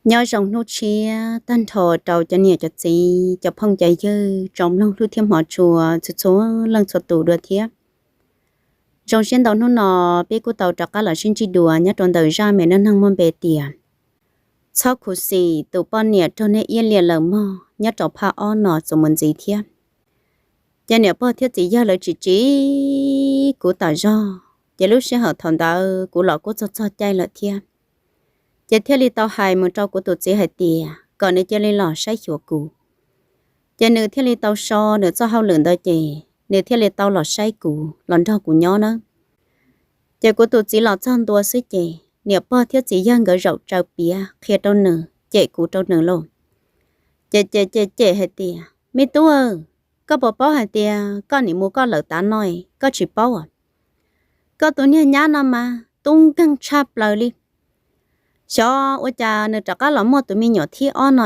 Nyob zoo hnub tshiab tag nrho rau cov niam cov txiv, cov phooj cov ywg, tsoom mloog hlub thiab hmov tshua txhua txhua leej txhua tus dua thiab. Zoo siab ntau hnub no peb kuj tau rov qab los sib ntsib dua nyob rau ntawm zaj me neej neeg muaj npe tias Txhob khuv xim tus poj niam raug niag iab liam lawm mog nyob rau phaj ob no txuas mus ntxiv thiab. Ces niam pog thiab txiv yawg lawv tsis tsim kuv tom zog, ces lub sij hawm thaum ntawd kuv los kuj txog txog caij lawm thiab. Ces thiaj li tau hais mus rau kuv tus txiv hais tias kom nws cia li los saib xyuas kuv. Ces nws thiaj li tau so nws txoj hauj lwm ntawd ces nws thiaj li tau los saib kuv los nrog kuv nyob nawb. Ces kuv tus txiv los txog ntua xwb ces niam pog thiab txiv yawg nkawd zaum tsaws piav qhia rau nws, cem kuv rau nws lauj. Ces cem cem cem hais tias, Me tub, koj puas paub hais tias koj nim mus koj lawm tav no, koj tsis paub? Koj tus niag nyab no mas tub nkeeg tshaj plaws li. Xyov ua cas nws rov qab los muaj tus me nyuam thib ob no,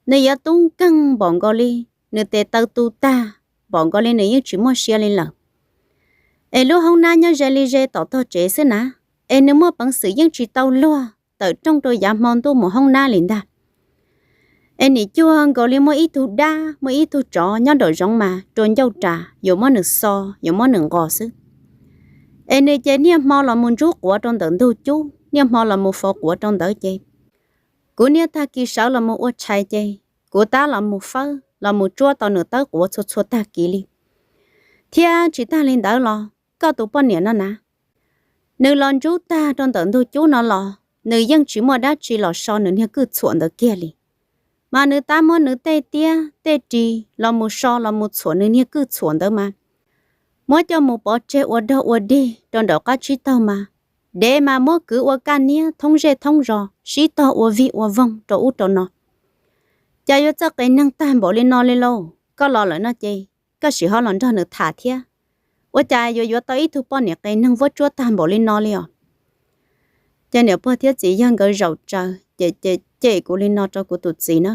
nws yuav tub nkeeg npaum nkaus li nws tes taw tu tag, npaum nkaus li nws yeej tsis muaj sia li lawm. Es lub hoob nab nyob ze li ze tom tog tsev xwb na, es nws muaj peev xwm yeej tsis tau luag tawm rooj rau yav hmo ntuj mus hoob nab li ntag. Es nim cuag nkaus li muaj ib tug dab muaj ib tug tsov nyob nraum zoov mas rua ncauj ras yuav muab nws xo, yuav muab nws nqos xwb. Es nws ces niaj hmo los mus ntsub quav rau ntawm ntug cub, niaj hmo los mus faus quav rau ntawd ces kuv niaj tag kis sawv los mus ua tshais ces kuv tab los mus fawb los mus tsuab tau nws tawb quav txhua txhua tag kis li. Thiab tsis tag li ntawd los koj tus poj niam no na, nws los ntsub tag rau ntawm ntug cub no los nws yeej tsis muaj dab tsi los so nws niag kwj txhuam ntawd kiag li. Mas nws tab muab nws tej tiab tej ris los mus so los mus txhuam nws niag kwj txhuam ntawd mas muab coj mus pov tseg ua dog ua dig rau nraum qab tsib taug mas, dev mas muab kwv ua kaj niab thoob zej thoob zos sib tog ua vij ua voog rau ub rau no. Cas yuav txawj qias neeg tag npaum li no li lauj? Koj los lawm no ces koj sim ho los nrog nws tham thiab. Ua cas yuav yuav tau ib tug poj niam qias neeg vuab tsuab tag npaum li no li os? Ces niam pog thiab txiv yawg nkawd zaum tsaws ces cem kuv li no rau kuv tus txiv na.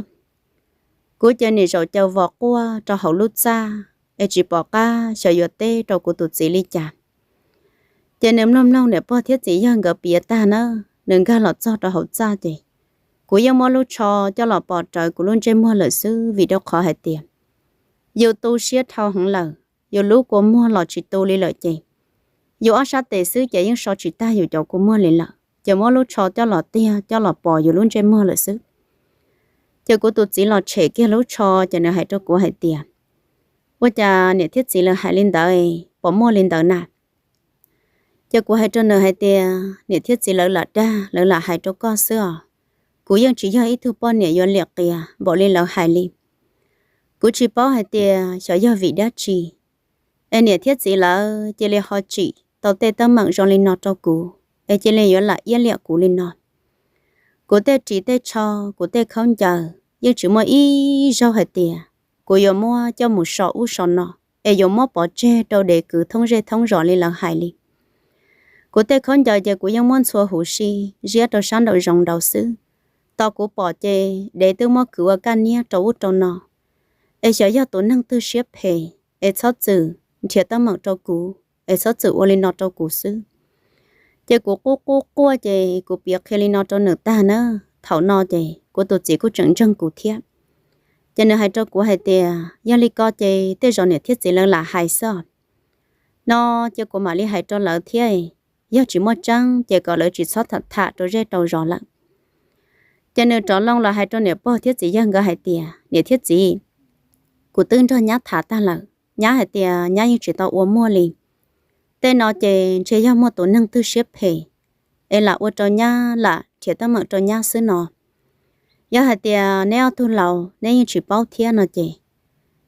Kuv ces nim zaum caws vos quaj rau hauv lub txaj es tsis pom qab xyov yuav teb rau kuv tus txiv li cas. Ces nws mloog mloog niam pog thiab txiv yawg nkawd piav tag na, nws nkag los txog rau hauv txaj ces kuv yeej muab lub tsho coj los pos rawv kuv lub ntsej muag lawm xwb, vim rau qhov hais tias yus tu siab dhau heev lawm, yus lub kua muag los tsis tu li lawm ces yus ob sab tes xwb ces yeej so tsis tag yus cov kua muag li lawm, ces muab lub tsho coj los tiag coj los pos yus lub ntsej muag lawm xwb. Ces kuv tus txiv los tshem kiag lub tsho ces nws hais rau kuv hais tias, Ua cas niam thiab txiv lawv hais li ntawd, puas muaj li ntawd na? Ces kuv hais rau nws hais tias, Niam thiab txiv lawv lam dag, lawv lam hais rau koj xwb os. Kuv yeej tsis yog ib tug poj niam yuav liam qias npaum li lawv hais li. Kuv tsis paub hais tias xyov yog vim dab tsi es niam thiab txiv lawv cia li ho tsim tau tej teeb meem zoo li no rau kuv es cia li yuav lam iab liam kuv li no. Kuv tej ris tej tsho, kuv tej khaub ncaws yeej tsis muaj ib zaug hais tias kuv yuav muab coj mus so ub so no es yuav muab pov tseg rau dev kwv thoob zej thoob zos li lawv hais li. Kuv tej khaub ncaws ces kuv yeej muab ntxhua huv si ziab rau sab nraum zoov nraud xwb. Tos kuv pom ces dev twb muab kwv ua kaj niab rau ub rau no. Es xyov yog tus neeg twg siab phem es txhob txwm nrhiav teeb meem rau kuv es txhob txwm ua li no rau kuv xwb. Ces kuv qub qub quaj ces kuv piav qhia li no rau nws tag na. Thaum no ces kuv tus txiv kuj tseem ntseeg kuv thiab. Ces nws hais rau kuv hais tias, Yog li ko ces tej zaum niam thiab txiv lawv lam hais xwb no. Ces kuv mam li hais rau lawv thiab, yog tsis muaj tseeb ces kom lawv tsis txhob tham tham rau zej rau zos lawm. Ces nws rov loo los hais rau niam pog thiab txiv yawg nkawd hais tias, Niam thiab txiv, kuv twb nrog nyab tham tag lawm, nyab hais tias nyab yeej tsis tau ua muaj li. Tej no ces ntshe yog muaj tus neeg twg siab phem es lam ua rau nyab lam nrhiav teeb meem rau nyab xwb no. Yog hais tias neb ob tug laus neb yeej tsis paub thiab no ces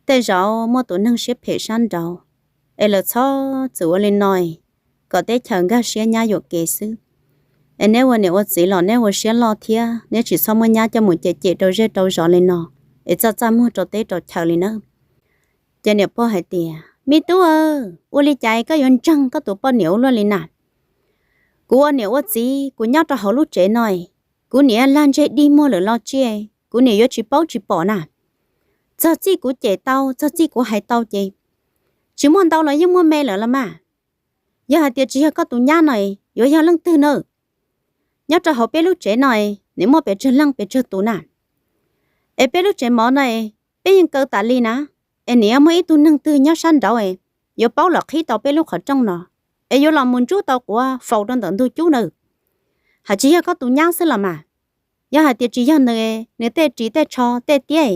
tej zaum muaj tus neeg siab phem sab nraud es lawv txhob txwm ua li no kom teb chaws nkag siab nyab yuam kev xwb. Es neb ua niam ua txiv los neb ua siab loj thiab, neb tsis txhob muab nyab coj mus cem cem rau zej rau zos li no es txaj txaj muag rau teb rau chaw li nawb. Ces niam pog hais tias, Me tub, ua li cas koj yuav ntseeg koj tus poj niam ua luaj li na? Kuv ua niam ua txiv kuv nyob rau hauv lub tsev no, kuv niam lag ntseg dig muag lawm los tsis, kuv niam yuav tsis paub tsis pom na. Txog txij kuv cem tau, txog txij kuv hais tau ces tsis muaj ntau los yeej muaj me lawm los mas. Yog hais tias tsis yog koj tus nyab no, yuav yog leej twg na? Nyob rau hauv peb lub tsev no, nim muaj pes tsawg leej pes tsawg tus na. Es peb lub tsev mov no peb yeej kaw tas li na, es nim muaj ib tug neeg twg nyob sab nraud yuav paub los qhib tau peb lub qhov rooj no, es yuav los mus ntsub tau quav faus rau ntawm ntug cub na. Hais tsis yog koj tus nyab xwb los mas, yog hais tias tsis yog nws, nws tej ris tej tsho tej tiab,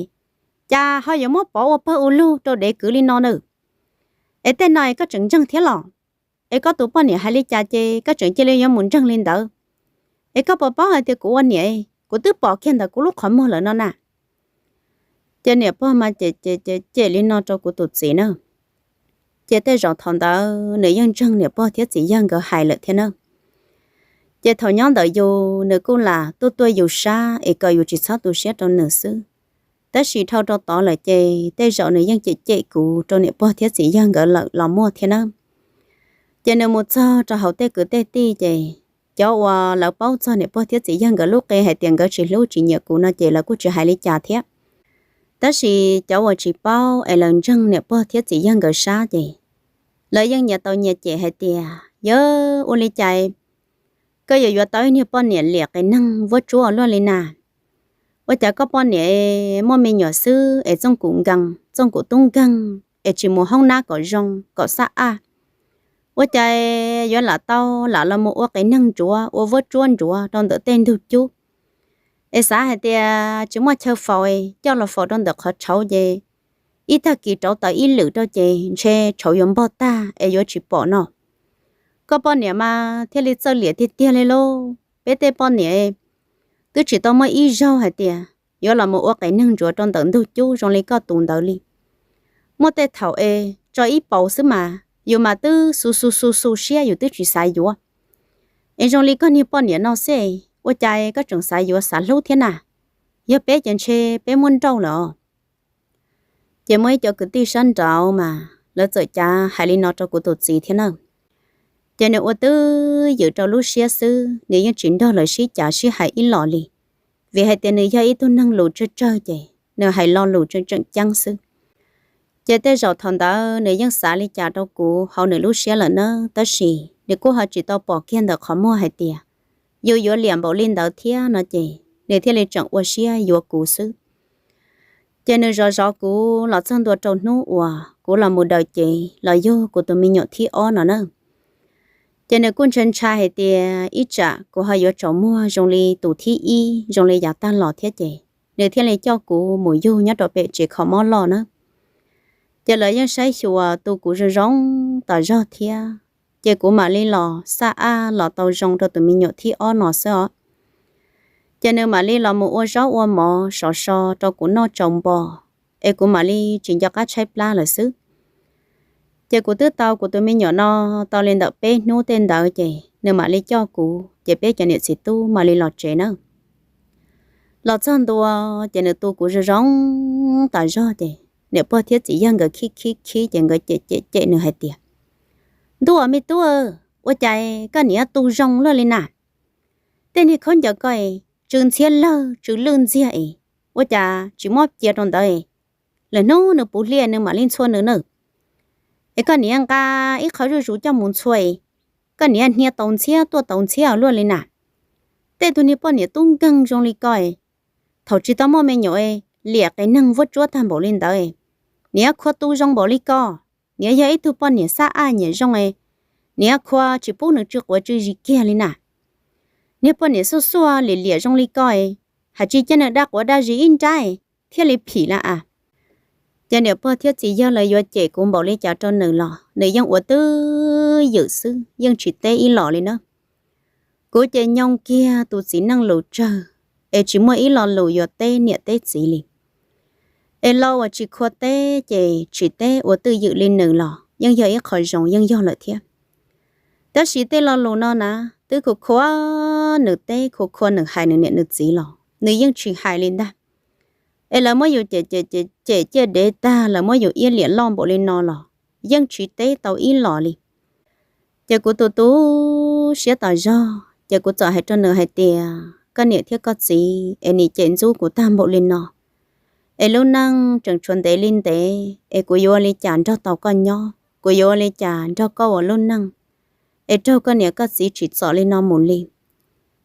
cas ho yuav muab pov ua pawg ua lug rau dev kwv li no na. Es tej no koj tseem ntseeg thiab los? Es koj tus poj niam hais li cas ces koj tseem cia li yuav mus ntseeg li ntawd. Es koj puas paub hais tias kuv ua niam, kuv twb pom kiag ntawm kuv lub qhov muag lawm no na. Ces niam pog mas cem cem li no rau kuv tus txiv na. Ces tej zaum thaum ntawd nws yeej ntseeg niam pog thiab txiv yawg nkawd hais lawm thiab na. Ces thaum nyob ntawm yus nws kuj lam tuaj tuaj yus sab es kom yus tsis txhob tu siab rau nws xwb. Tab sis dhau rau tod lawm ces tej zaum nws yeej cem cem kuv rau niam pog thiab txiv yawg nkawd lawm los muaj thiab na. Ces nws mus txog rau hauv tej kwv tej tij ces cov uas lawv paub txog niam pog thiab txiv yawg nkawd lub qe hais tias nkawd tsis hlub tsis nyiam kuv no ces lawv kuj tsis hais li cas thiab. Tab sis cov uas tsis paub es lawv ntseeg niam pog thiab txiv yawg nkawd sab ces lawv yeej nyias tau nyias cem hais tias, yog ua li cas koj yuav yuav tau ib niag poj niam liam qias neeg vuab tsuab luaj li na? Ua cas koj poj niam muaj me nyuam xwb es txooj kum nkees txooj kum tub nkeeg es tsis mus hoob nab kom zoo kom xab aj? Ua cas yuav lam tau lam los mus ua qias neeg ntsuav ua vuab tsuab ntsuav rau ntawm tej ntug cub? Es xav hais tias tsis muaj chaw faus coj los faus rau ntawm qhov tshauv ces ib tag kis rauv taws ib lwm rau ces ntshe tshauv yuav npog tag es yuav tsis pom no. Koj poj niam mas thiaj li txawj liam tiag tiag li lauj. Peb tej poj niam twb tsis tau muaj ib zaug hais tias yuav los mus ua qias neeg ntsuav rau ntawm ntug cub zoo li koj tus ntawd li. Muaj tej thaum es tso ib paus xwb mas yus mas twb xu xu xu xu siab yus twb tsis xav yuav. Es zoo li koj niag poj niam no xwb, ua cas koj tseem xav yuav xav hlub thiab na? Yog peb ces ntshe peb muab nrauj lawm os. Ces muaj ib cov kwv tij sab nraud mas lawv txawm cav hais li no rau kuv tus txiv thiab na. Ces nws ua twj ywm rau lub siab xwb, nws yeej tsis nrog lawv sib cav sib hais ib los li, vim hais tias nws yog ib tug neeg lus tsawg tsawg ces nws hais lo lus tseem tseem ceeb xwb. Ces tej zaum thaum ntawd nws yeej xav li cas rau kuv hauv nws lub siab lawm na, tab sis nws kuj ho tsis tau pom kiag ntawm qhov muag hais tias yus yuav liam npaum li ntawd thiab no ces nws thiaj li tseem ua siab yuav kuv xwb. Ces nws zov zov kuv los txog ntua rau hnub uas kuv los mus daws cev los yug kuv tus me nyuam thib ob no na. Ces nws kuj ntshai ntshai hais tias ib tsam kuv ho yuav tsaus muag zoo li tus thib ib zoo li yav tag los thiab ces nws thiaj li coj kuv mus yug nyob rau pem tsev kho mob loj na. Ces lawv yeej saib xyuas tu kuv zoo zoo tas zog thiab, ces kuv mam li los xab aj los tau zoo rau tus me nyuam thib ob no xwb os. Ces nws mam li los mus ua zaub ua mov sov so rau kuv noj tsaus npo, es kuv mam li tsis nco qab tshaib plab lawm xwb. Ces kuv twb tau kuv tus me nyuam no tau li ntawm peb hnub tej ntawd ces nws mam li coj kuv ces peb cov niam txiv tub mam li los tsev na. Los txog ntua ces nws tu kuv zoo zoo tas zog ces niam pog thiab txiv yawg nkawd khib khib khib ces nkawd cem cem cem nws hais tias, ntuj me tub, ua cas koj niam tu zoo luaj li na? Tej niag khaub ncaws ko tsw ntxhiab lawg tsw lwj ntxiag es ua cas tsis muab cia rau ntawd, lwm hnub nws puv hli nws mam li ntxhua nws na. Es koj niam nqa ib qho zuj zus coj mus ntxhua es koj niam hnia taus ntxhiab tuaj taus ntxhiab luaj li na. Tej tug niag poj niam tub nkeeg zoo li ko, thaum tsis tau muaj me nyuam liam qias neeg vuab tsuab tag npaum li ntawd, niam khua tu zoo npaum li ko, niam yog ib tug poj niam xab aj nyiam zoo, niam khua tsis pub nws tsw quav tsw zis kiag li na. Niag poj niam xuaj xuaj liam liam zoo li ko, hais tsis cia nws daj quav daj zis ib nrab thiaj li phim la as. Ces niam pog thiab txiv yawg lawv yuav cem kuv npaum li cas rau nws los nws yeej ua twj ywm xwb, yeej tsis teb ib los li na. Kuv ces nyoo kiag tus txiv neej lus tsawg, es tsis muaj ib lo lus yuav teb niam teb txiv li. Es lo uas tsis khua teb ces tsis teb ua twj ywm li nws los yeej yog ib qho zoo yeej yog lawm thiab. Tab sis tej lo lus no na, twb khua khua nws teb khua khua nws hais nws niam nws txiv los nws yeej tsis hais li ntag. Es lawv muab yus cem cem cem ciaj dev tag, lawv muab yus iab liam loj npaum li no los yeej tsis teb tau ib los li. Ces kuv tu tu siab tas zog ces kuv txawm hais rau nws hais tias, koj niam thiab koj txiv es nim cem ntxub kuv tag npaum li no, es lub neej tseem tshuav ntev li ntev es kuv yuav ua li cas nrog tau koj nyob, kuv yuav ua li cas nrog koj ua lub neej, es raug koj niam koj txiv tsim txom li no mus li.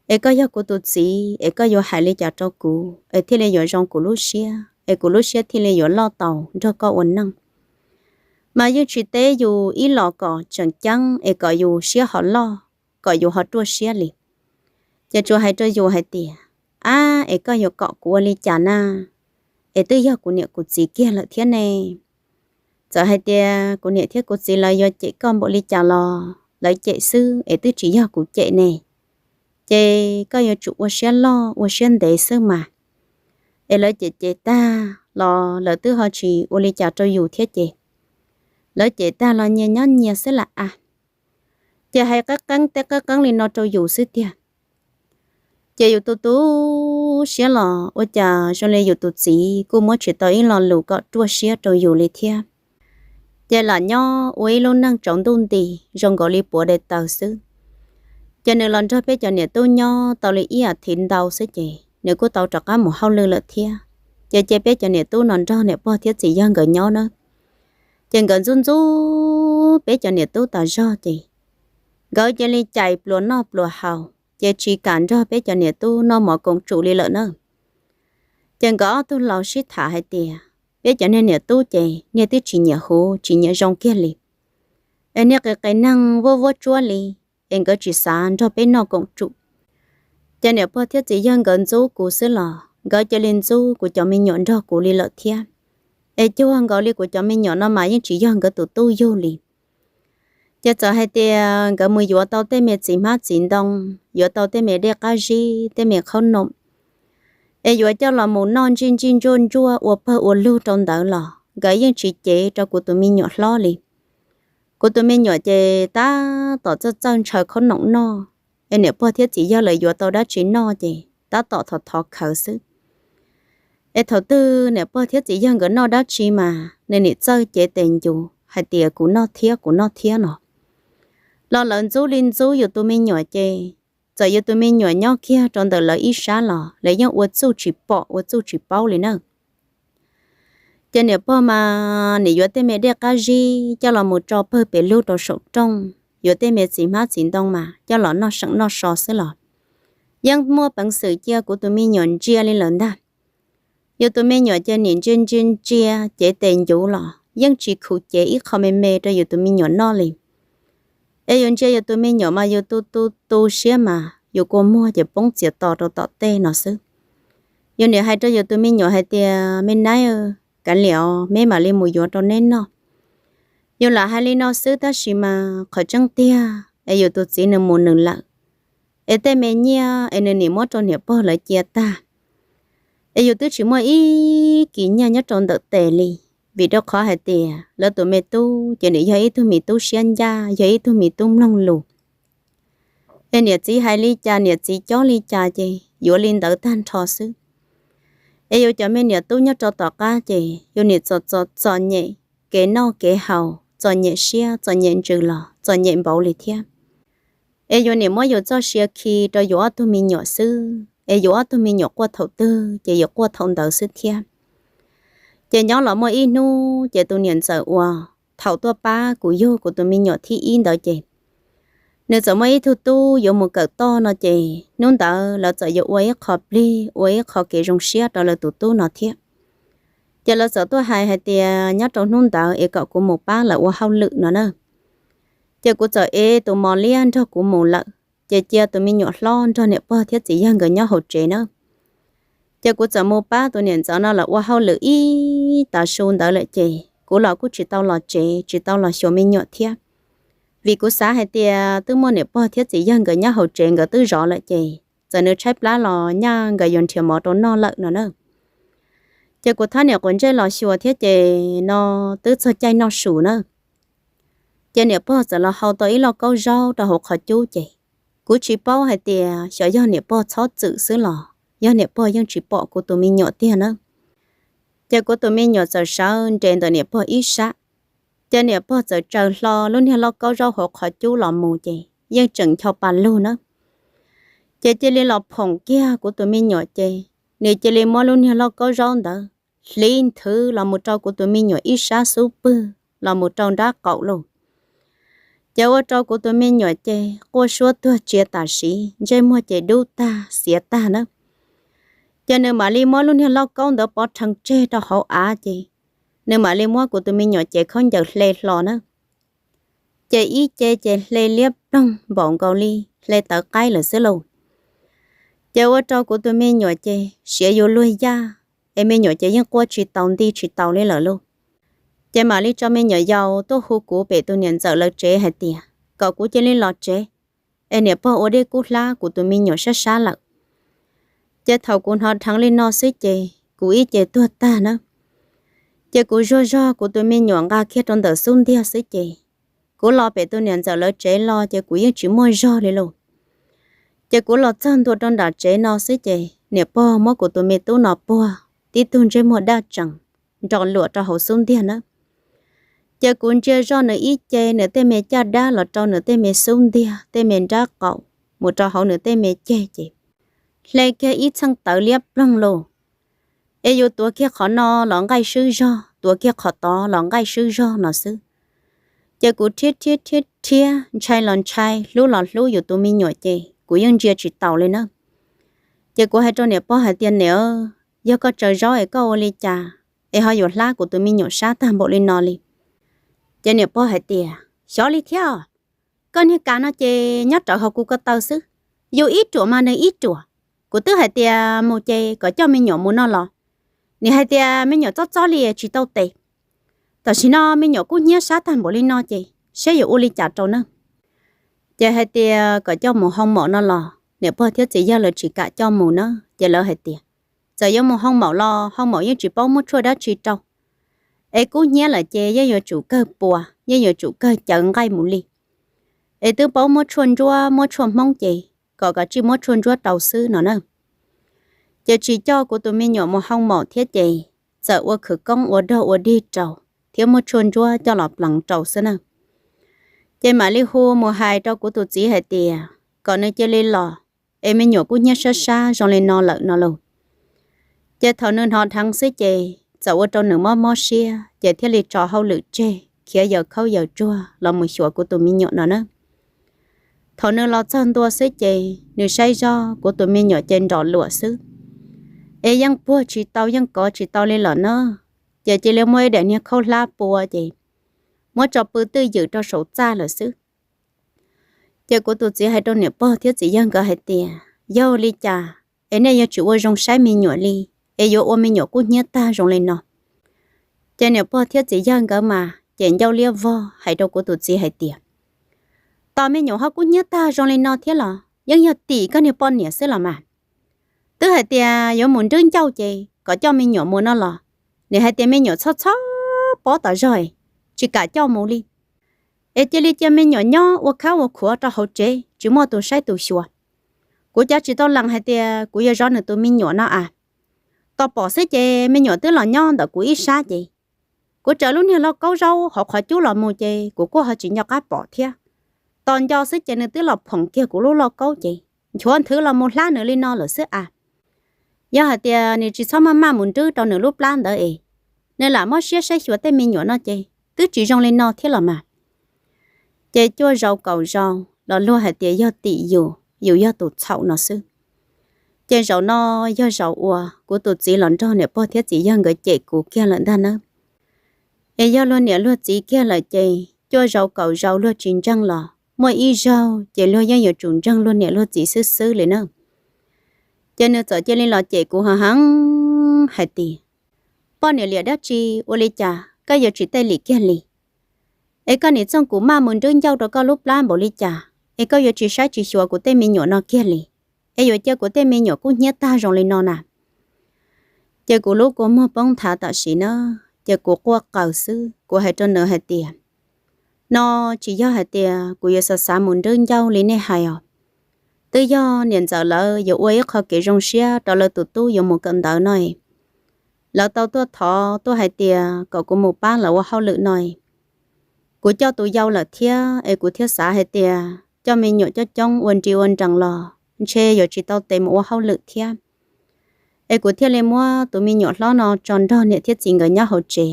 Es koj yog kuv tus txiv es koj yuav hais li cas rau kuv es thiaj li yuav zoo kuv lub siab es kuv lub siab thiaj li yuav loj tau nrog koj ua neej? Mas yeej tsis teb yus ib los kom tseem ceeb es kom yus siab ho loj, kom yus ho ruaj siab li. Ces tsuas hais rau yus hais tias, ab, es koj yuav kom kuv ua li cas na? Es twb yog kuv niam kuv txiv kiag lawm thiab ne. Txawm hais tias kuv niam thiab kuv txiv lawv yuav cem koj npaum li cas los lawv cem xwb es twb tsis yog kuv cem ne. Ces koj yuav tsum ua siab loj ua siab ntev xwb mas. Es lawv cem cem tag los lawv twb ho tsis ua li cas rau yus thiab ces lawv cem tag los nyias nyob nyias xwb lam a. Ces hais qeeb qeeb teb qeeb qeeb li no rau yus xwb tiag. Ces yus tu tu siab los ua cas zoo li yus tus txiv kuj muab tsis tau ib lo lus kom ruaj siab rau yus li thiab. Ces lam nyob ua ib lub neej tsaus ntuj nti zoo nkaus li puav daim tawv xwb. Ces nws los nrog peb cov niam tub nyob tau li ib as thiv ntau xwb ces nws kuj tau rov qab mus hauj lwm lawm thiab. Ces cia peb cov niam tub no nrog niam pog thiab txiv yawg nkawd nyob na. Ces nkawd ntxub ntxub peb cov niam tub tas zog ces nkawd cia li cais pluas noj pluas haus, ces tsis kam nrog peb cov niam tub noj mov koom tsum li lawm na. Ces nkawd ob tug laus sib tham hais tias, peb cov niag niam tub ces niag twb tsis nyiam huv tsis nyiam zoo kiag li, es niag qis qis neeg vuab vuab tsuab li, es nkawd tsis xav nrog peb noj koom tsum. Ces niam pog thiab txiv yawg nkawd ntxub kuv xwb los nkawd cia li ntxub kuv cov me nyuam nrog kuv li lawm thiab. Es cuag nkaus li kuv cov me nyuam no mas yeej tsis yog nkawd tus tub yug li. Ces txawm hais tias nkawd mus yuav tau tej me txiv hmab txiv ntoo, yuav tau tej me dej qab zib, tej me qhaub noom, es yuav coj los mus noj ntsij ntsij ntsuaj ntsuaj ua pawg ua lug rau ntawd los nkawd yeej tsis cev rau kuv tus me nyuam hlob li. Kuv tus me nyuam ces tab tom txawj txawj ntshaw qhaub noom noj, es niam pog thiab txiv yawg lawv yuav tau dab tsi noj ces tab tom thov thov khawv xwb. Es thaum twg niam pog thiab txiv yawg nkawd noj dab tsi mas nws nim txawj cev tes ncuv hais tias kuv noj thiab, kuv noj thiab no. Los lawv ntxub li ntxub yus tus me nyuam ces txawm yus tus me nyuam nyob kiag rau ntawm lawv ib sab los lawv yeej ua txuj tsis pom ua txuj tsis paub li na. Ces niam pog mas nim yuav tej me dej qab zib coj los mus tso pawg pem lug rau saum rooj, yuav tej me txiv hmab txiv ntoo mas coj los noj seem noj so xwb los yeej muaj peev xwm cia kuv tus me nyuam ntsia li lawm ntag. Yus tus me nyuam ces nim ntsia ntsia ntsia cev tes ncuv los yeej tsis khuv cev ib qho me me rau yus tus me nyuam noj li. Es yus ntsia yus tus me nyuam mas yus tu tu tu siab mas yus kua muag ces poob txias to rau tom tej no xwb. Yus nim hais rau yus tus me nyuam hais tias, me naib, kav liam os, meb mam li mus yuav rau neb noj. Yus lam hais li no xwb tab sis mas qhov tseeb tiag es yus tus txiv nws mus nws lawm, es tej me nyiaj es nws nim muab rau niam pog lawv cia tag. Es yus twb tsis muaj ib kis nyiaj nyob rau ntawm tes li, vim rau qhov hais tias lawv tus me tub ces nws yog ib tug me tub siab ncaj, yog ib tug me tub mloog lus. Es niam txiv hais li cas niam txiv cob li cas ces yuav li ntawd tag nrho xwb. Es yus cov me niam tub nyob rau tom qab ces yus nim txom txom txom nyem kev noj kev haus, txom nyem siab txom nyem ntsws los txom nyem npaum li thiab. Es yus nim muab yus txoj sia khi rau yus ob tug me nyuam xwb, es yus ob tug me nyuam quaj thaum twg ces yus quaj thaum ntawd xwb thiab. Ces nyob los muaj ib hnub ces tus niam ntxawm uas thaum tuaj pab kuv yug kuv tus me nyuam thib ib ntawd ces nws txawm muaj ib tug tub yuav mus kawm toj no ces hnub ntawd lawv txawm yuav ua ib qho plig ua ib qho kev zoo siab rau lawv tus tub no thiab. Ces lawv txawm tuaj hais hais tias nyob rau hnub ntawd es kom kuv mus pab lawv ua hauj lwm no na. Ces kuv txawm ev tus mos liab nrog kuv mus lawm, ces cia tus me nyuam hlob nrog niam pog thiab txiv yawg nkawd nyob hauv tsev na. Ces kuv txawm mus pab tus niam ntxawm no lawv ua hauj lwm ib tav su ntawd lawm ces kuv los kuj tsis tau los tsev tsis tau los xyuas me nyuam thiab, vim kuv xav hais tias twb muaj niam pog thiab txiv yawg nkawd nyob hauv tsev nkawd twb zov lawm ces txawm nws tshaib plab los nyaj nkawd yuav nrhiav mov rau noj lawm no na. Ces kuv thab niam quav ntsej los xyuas thiab ces no twb txog caij noj su na. Ces niam pog txawm los hau tau ib lauj kaub zaub rau hauv qhov cub ces kuv tsis paub hais tias xyov yog niam pog txhob txwm xwb los yog niam pog yeej tsis pom kuv tus me nyuam tiag na. Ces kuv tus me nyuam txawm sawv nres ntawm niam pog ib sab, ces niam pog txawm tsaws hlo lub niag lauj kaub zaub hauv qhov cub los mus ces yeej tseem ncho pa lug na. Ces cia li los phoom kiag kuv tus me nyuam ces nws cia li muab lub niag lauj kaub zaub ntawd hliv nthwv los mus rau kuv tus me nyuam ib sab xub pwg los mus rau nrab qaum lauj. Ces ua rau kuv tus me nyuam ces quaj suab tuag tsiav tam sim, ntsej muag ces dub tag xiav tag na. Ces nws mam li muab lub niag lauj kaub ntawd pov rhees tseg rau hauv av ces nws mam li muab kuv tus me nyuam ces khaub ncaws hle hlo na. Ces ib ce ces hle liab ploog npaum nkaus li hle tawv qaib lawm xwb lauj. Ces ua rau kuv tus me nyuam ces siav yuav luag yaj, es me nyuam ces yeej quaj tsis taus nti tsis taus li lawm lauj. Ces mam li tso me nyuam yaus tuaj hu kuv pem tus niam ntxawm lawv tsev hais tias kom kuv cia li los tsev, es niam pog ua dej kub hlab kuv tus me nyuam sab sab lawm. Ces thaum kuv hnov dheev li no xwb ces kuv ib ce tuag tag na. Ces kuv zuag zog kuv tus me nyuam nqa kiag rau ntawm xub ntiag xwb ces kuv los pem tus niam ntxawm lawv tsev los ces kuv yeej tsis muaj zog li lauj. Ces kuv los txog ntua rau nram tsev no xwb ces niam pog muab kuv tus me tub no puag tib tug ntsej muag daj tsees nrov luam rau hauv xub ntiag na. Ces kuv ntsia zoj nws ib ce, nws tej me caj dab los rau nws tej me xub ntiag, tej me nrab qaum, mus rau hauv nws tej me ceg ces hle kiag ib txheej tawv liab ploog lauj. Es yus tuav kiag qhov no los nqaij swb zog, tuav kiag qhov tod los nqaij swb zog no xwb. Ces kuv rhiab rhiab rhiab rhiab, ntshai los ntshai, hlub los hlub yus tus me nyuam ces kuv yeej ntsia tsis taus li na. Ces kuv hais rau niam pog hais tias, Niam, yog koj tsaws zaub es koj ua li cas es ho yuav hlab kuv tus me nyuam sab tag npaum li no li? Ces niam pog hais tias, Xyov li thiab, koj niag kas no ces nyob rawv hauv kuv ko taw xwb, yus ib ruam mas nws ib ruam. Kuv twb hais tias mus ces kom coj me nyuam mus no los, nws hais tias me nyuam txob txob li tsis tau tes. Tam sim no me nyuam kub hnyiab sab tag npaum li no ces saib yuav ua li cas rau na. Ces hais tias kom coj mus hoo maum no los niam pog thiab txiv yawg lawv tsis kam coj mus na. Ces lawv hais tias, Txawm yuav mus hoo maum los hoo maum yeej tsis paub muab tshuaj dab tsi rau, es kub hnyiab lawm ces yeej yuav tsum kawg puas, yeej yuav tsum kawg cawv nqaij mus li. Es twb paub muab tshuaj ntsuab muab tshuaj hmoob ces kom kav tsij muab tshuaj ntsuab rau xwb no na. Ces tsis coj kuv tus me nyuam mus hoo maum thiab ces txawm ua khawv koob ua dog ua dig rau thiab muab tshuaj ntsuab coj los pleev rau xwb na. Ces mam li hu mus hais rau kuv tus txiv hais tias kom nws cia li los, es me nyuam kub hnyiab sab sab zoo li no lawm no lauj. Ces thaum nws hnov dheev xwb ces txawm ua rau nws mob mob siab ces thiaj li tso hauj lwm tseg khiav yaws khaub yaws tsuag los mus xyuas kuv tus me nyuam no na. Thaum nws los txog ntua xwb ces nws saib zoj kuv tus me nyuam ces nrov luam xwb, es yeej puag tsis tau yeej kov tsis tau li los na. Ces cia li muab ib daim niag khaub hlab pua ces muab tso pw twj ywm rau saum txaj lawm xwb. Ces kuv tus txiv hais rau niam pog thiab txiv yawg nkawd hais tias, Yog li cas es nej yuav tsis ua zoo saib me nyuam li, es yuav ua me nyuam kub hnyiab tag zoo li no? Ces niam pog thiab txiv yawg nkawd mas ces ncauj liab vog hais rau kuv tus txiv hais tias, Tos me nyuam ho kub hnyiab tag zoo li no thiab los yeej yog tim koj niag poj niam xwb los mas. Twb hais tias yuav mus nrwb ncauj ces kom coj me nyuam mus no los, nws hais tias me nyuam txhob txhob pob tas zog, tsis kam coj mus li. Es cia li cia me nyuam nyob ua khab ua khuav rau hauv tsev tsis muaj tus saib tus xyuas. Kuv cav tsis tau lees hais tias kuv yuav zov nws tus me nyuam no a. Tos pom xwb ces me nyuam twb los nyob ntawm kuv ib sab ces kuv tsaws lub niag lauj kaub zaub hauv qhov cub los mus ces kuv kuj ho tsis nco qab pom thiab. Tos nco xwb ces nws twb los phoom kiag kuv lub lauj kaub ces nchuav nthwv los mus hlab nws li no lawm xwb a. Yog hais tias nws tsis txhob maj maj mus nrwb rau nws lub plab ntawd es nws lam mob siab saib xyuas tej me nyuam no ces twb tsis zoo li no thiab los mas. Ces cuaj zaus kaum zaus los luag hais tias yog tim yus, yus yog tus txhaum no xwb. Ces zaum no yog zaum uas kuv tus txiv los nrog niam pog thiab txiv yawg nkawd cem kuv kiag lawm ntag nawb. Es yog luag niam luag txiv kiag lawm ces cuaj zaus kaum zaus luag tsis ntseeg los muaj ib zaug ces luag yeej yuav tsum ntseeg luag niam luag txiv xwb xwb li na. Ces nws txawm cia li los cem kuv heev heev hais tias, Poj niam liam dab tsi ua li cas koj yuav tsis tej lim kiag li? Es koj nim txooj kuv maj mus nrwb ncauj rau koj lub plab npaum li cas es koj yuav tsis saib tsis xyuas kuv tej me nyuam no kiag li, es yuav cia kuv tej me nyuam kub hnyiab tag zoo li no na? Ces kuv lub kua muag poob nthav tam sim na, ces kuv quaj qw xwb, kuv hais rau nws hais tias, No tsis yog hais tias kuv yuav xav xav mus nrwb ncauj li nej hais os. Twb yog niam ntxawm lawv yuav ua ib qho kev zoo siab rau lawv tus tub yuav mus kawm ntawv no, lawv tau tuaj thov tuaj hais tias kom kuv mus pab lawv ua hauj lwm no. Kuv coj tus yau lawm thiab es kuv thiaj xav hais tias coj me nyuam coob coob ua nri ua nrees los ntshe yuav tsis tau tes mus ua hauj lwm thiab. Es kuv thiaj li muab tus me nyuam hlob no tso nrog niam thiab txiv nkawd nyob hauv tsev,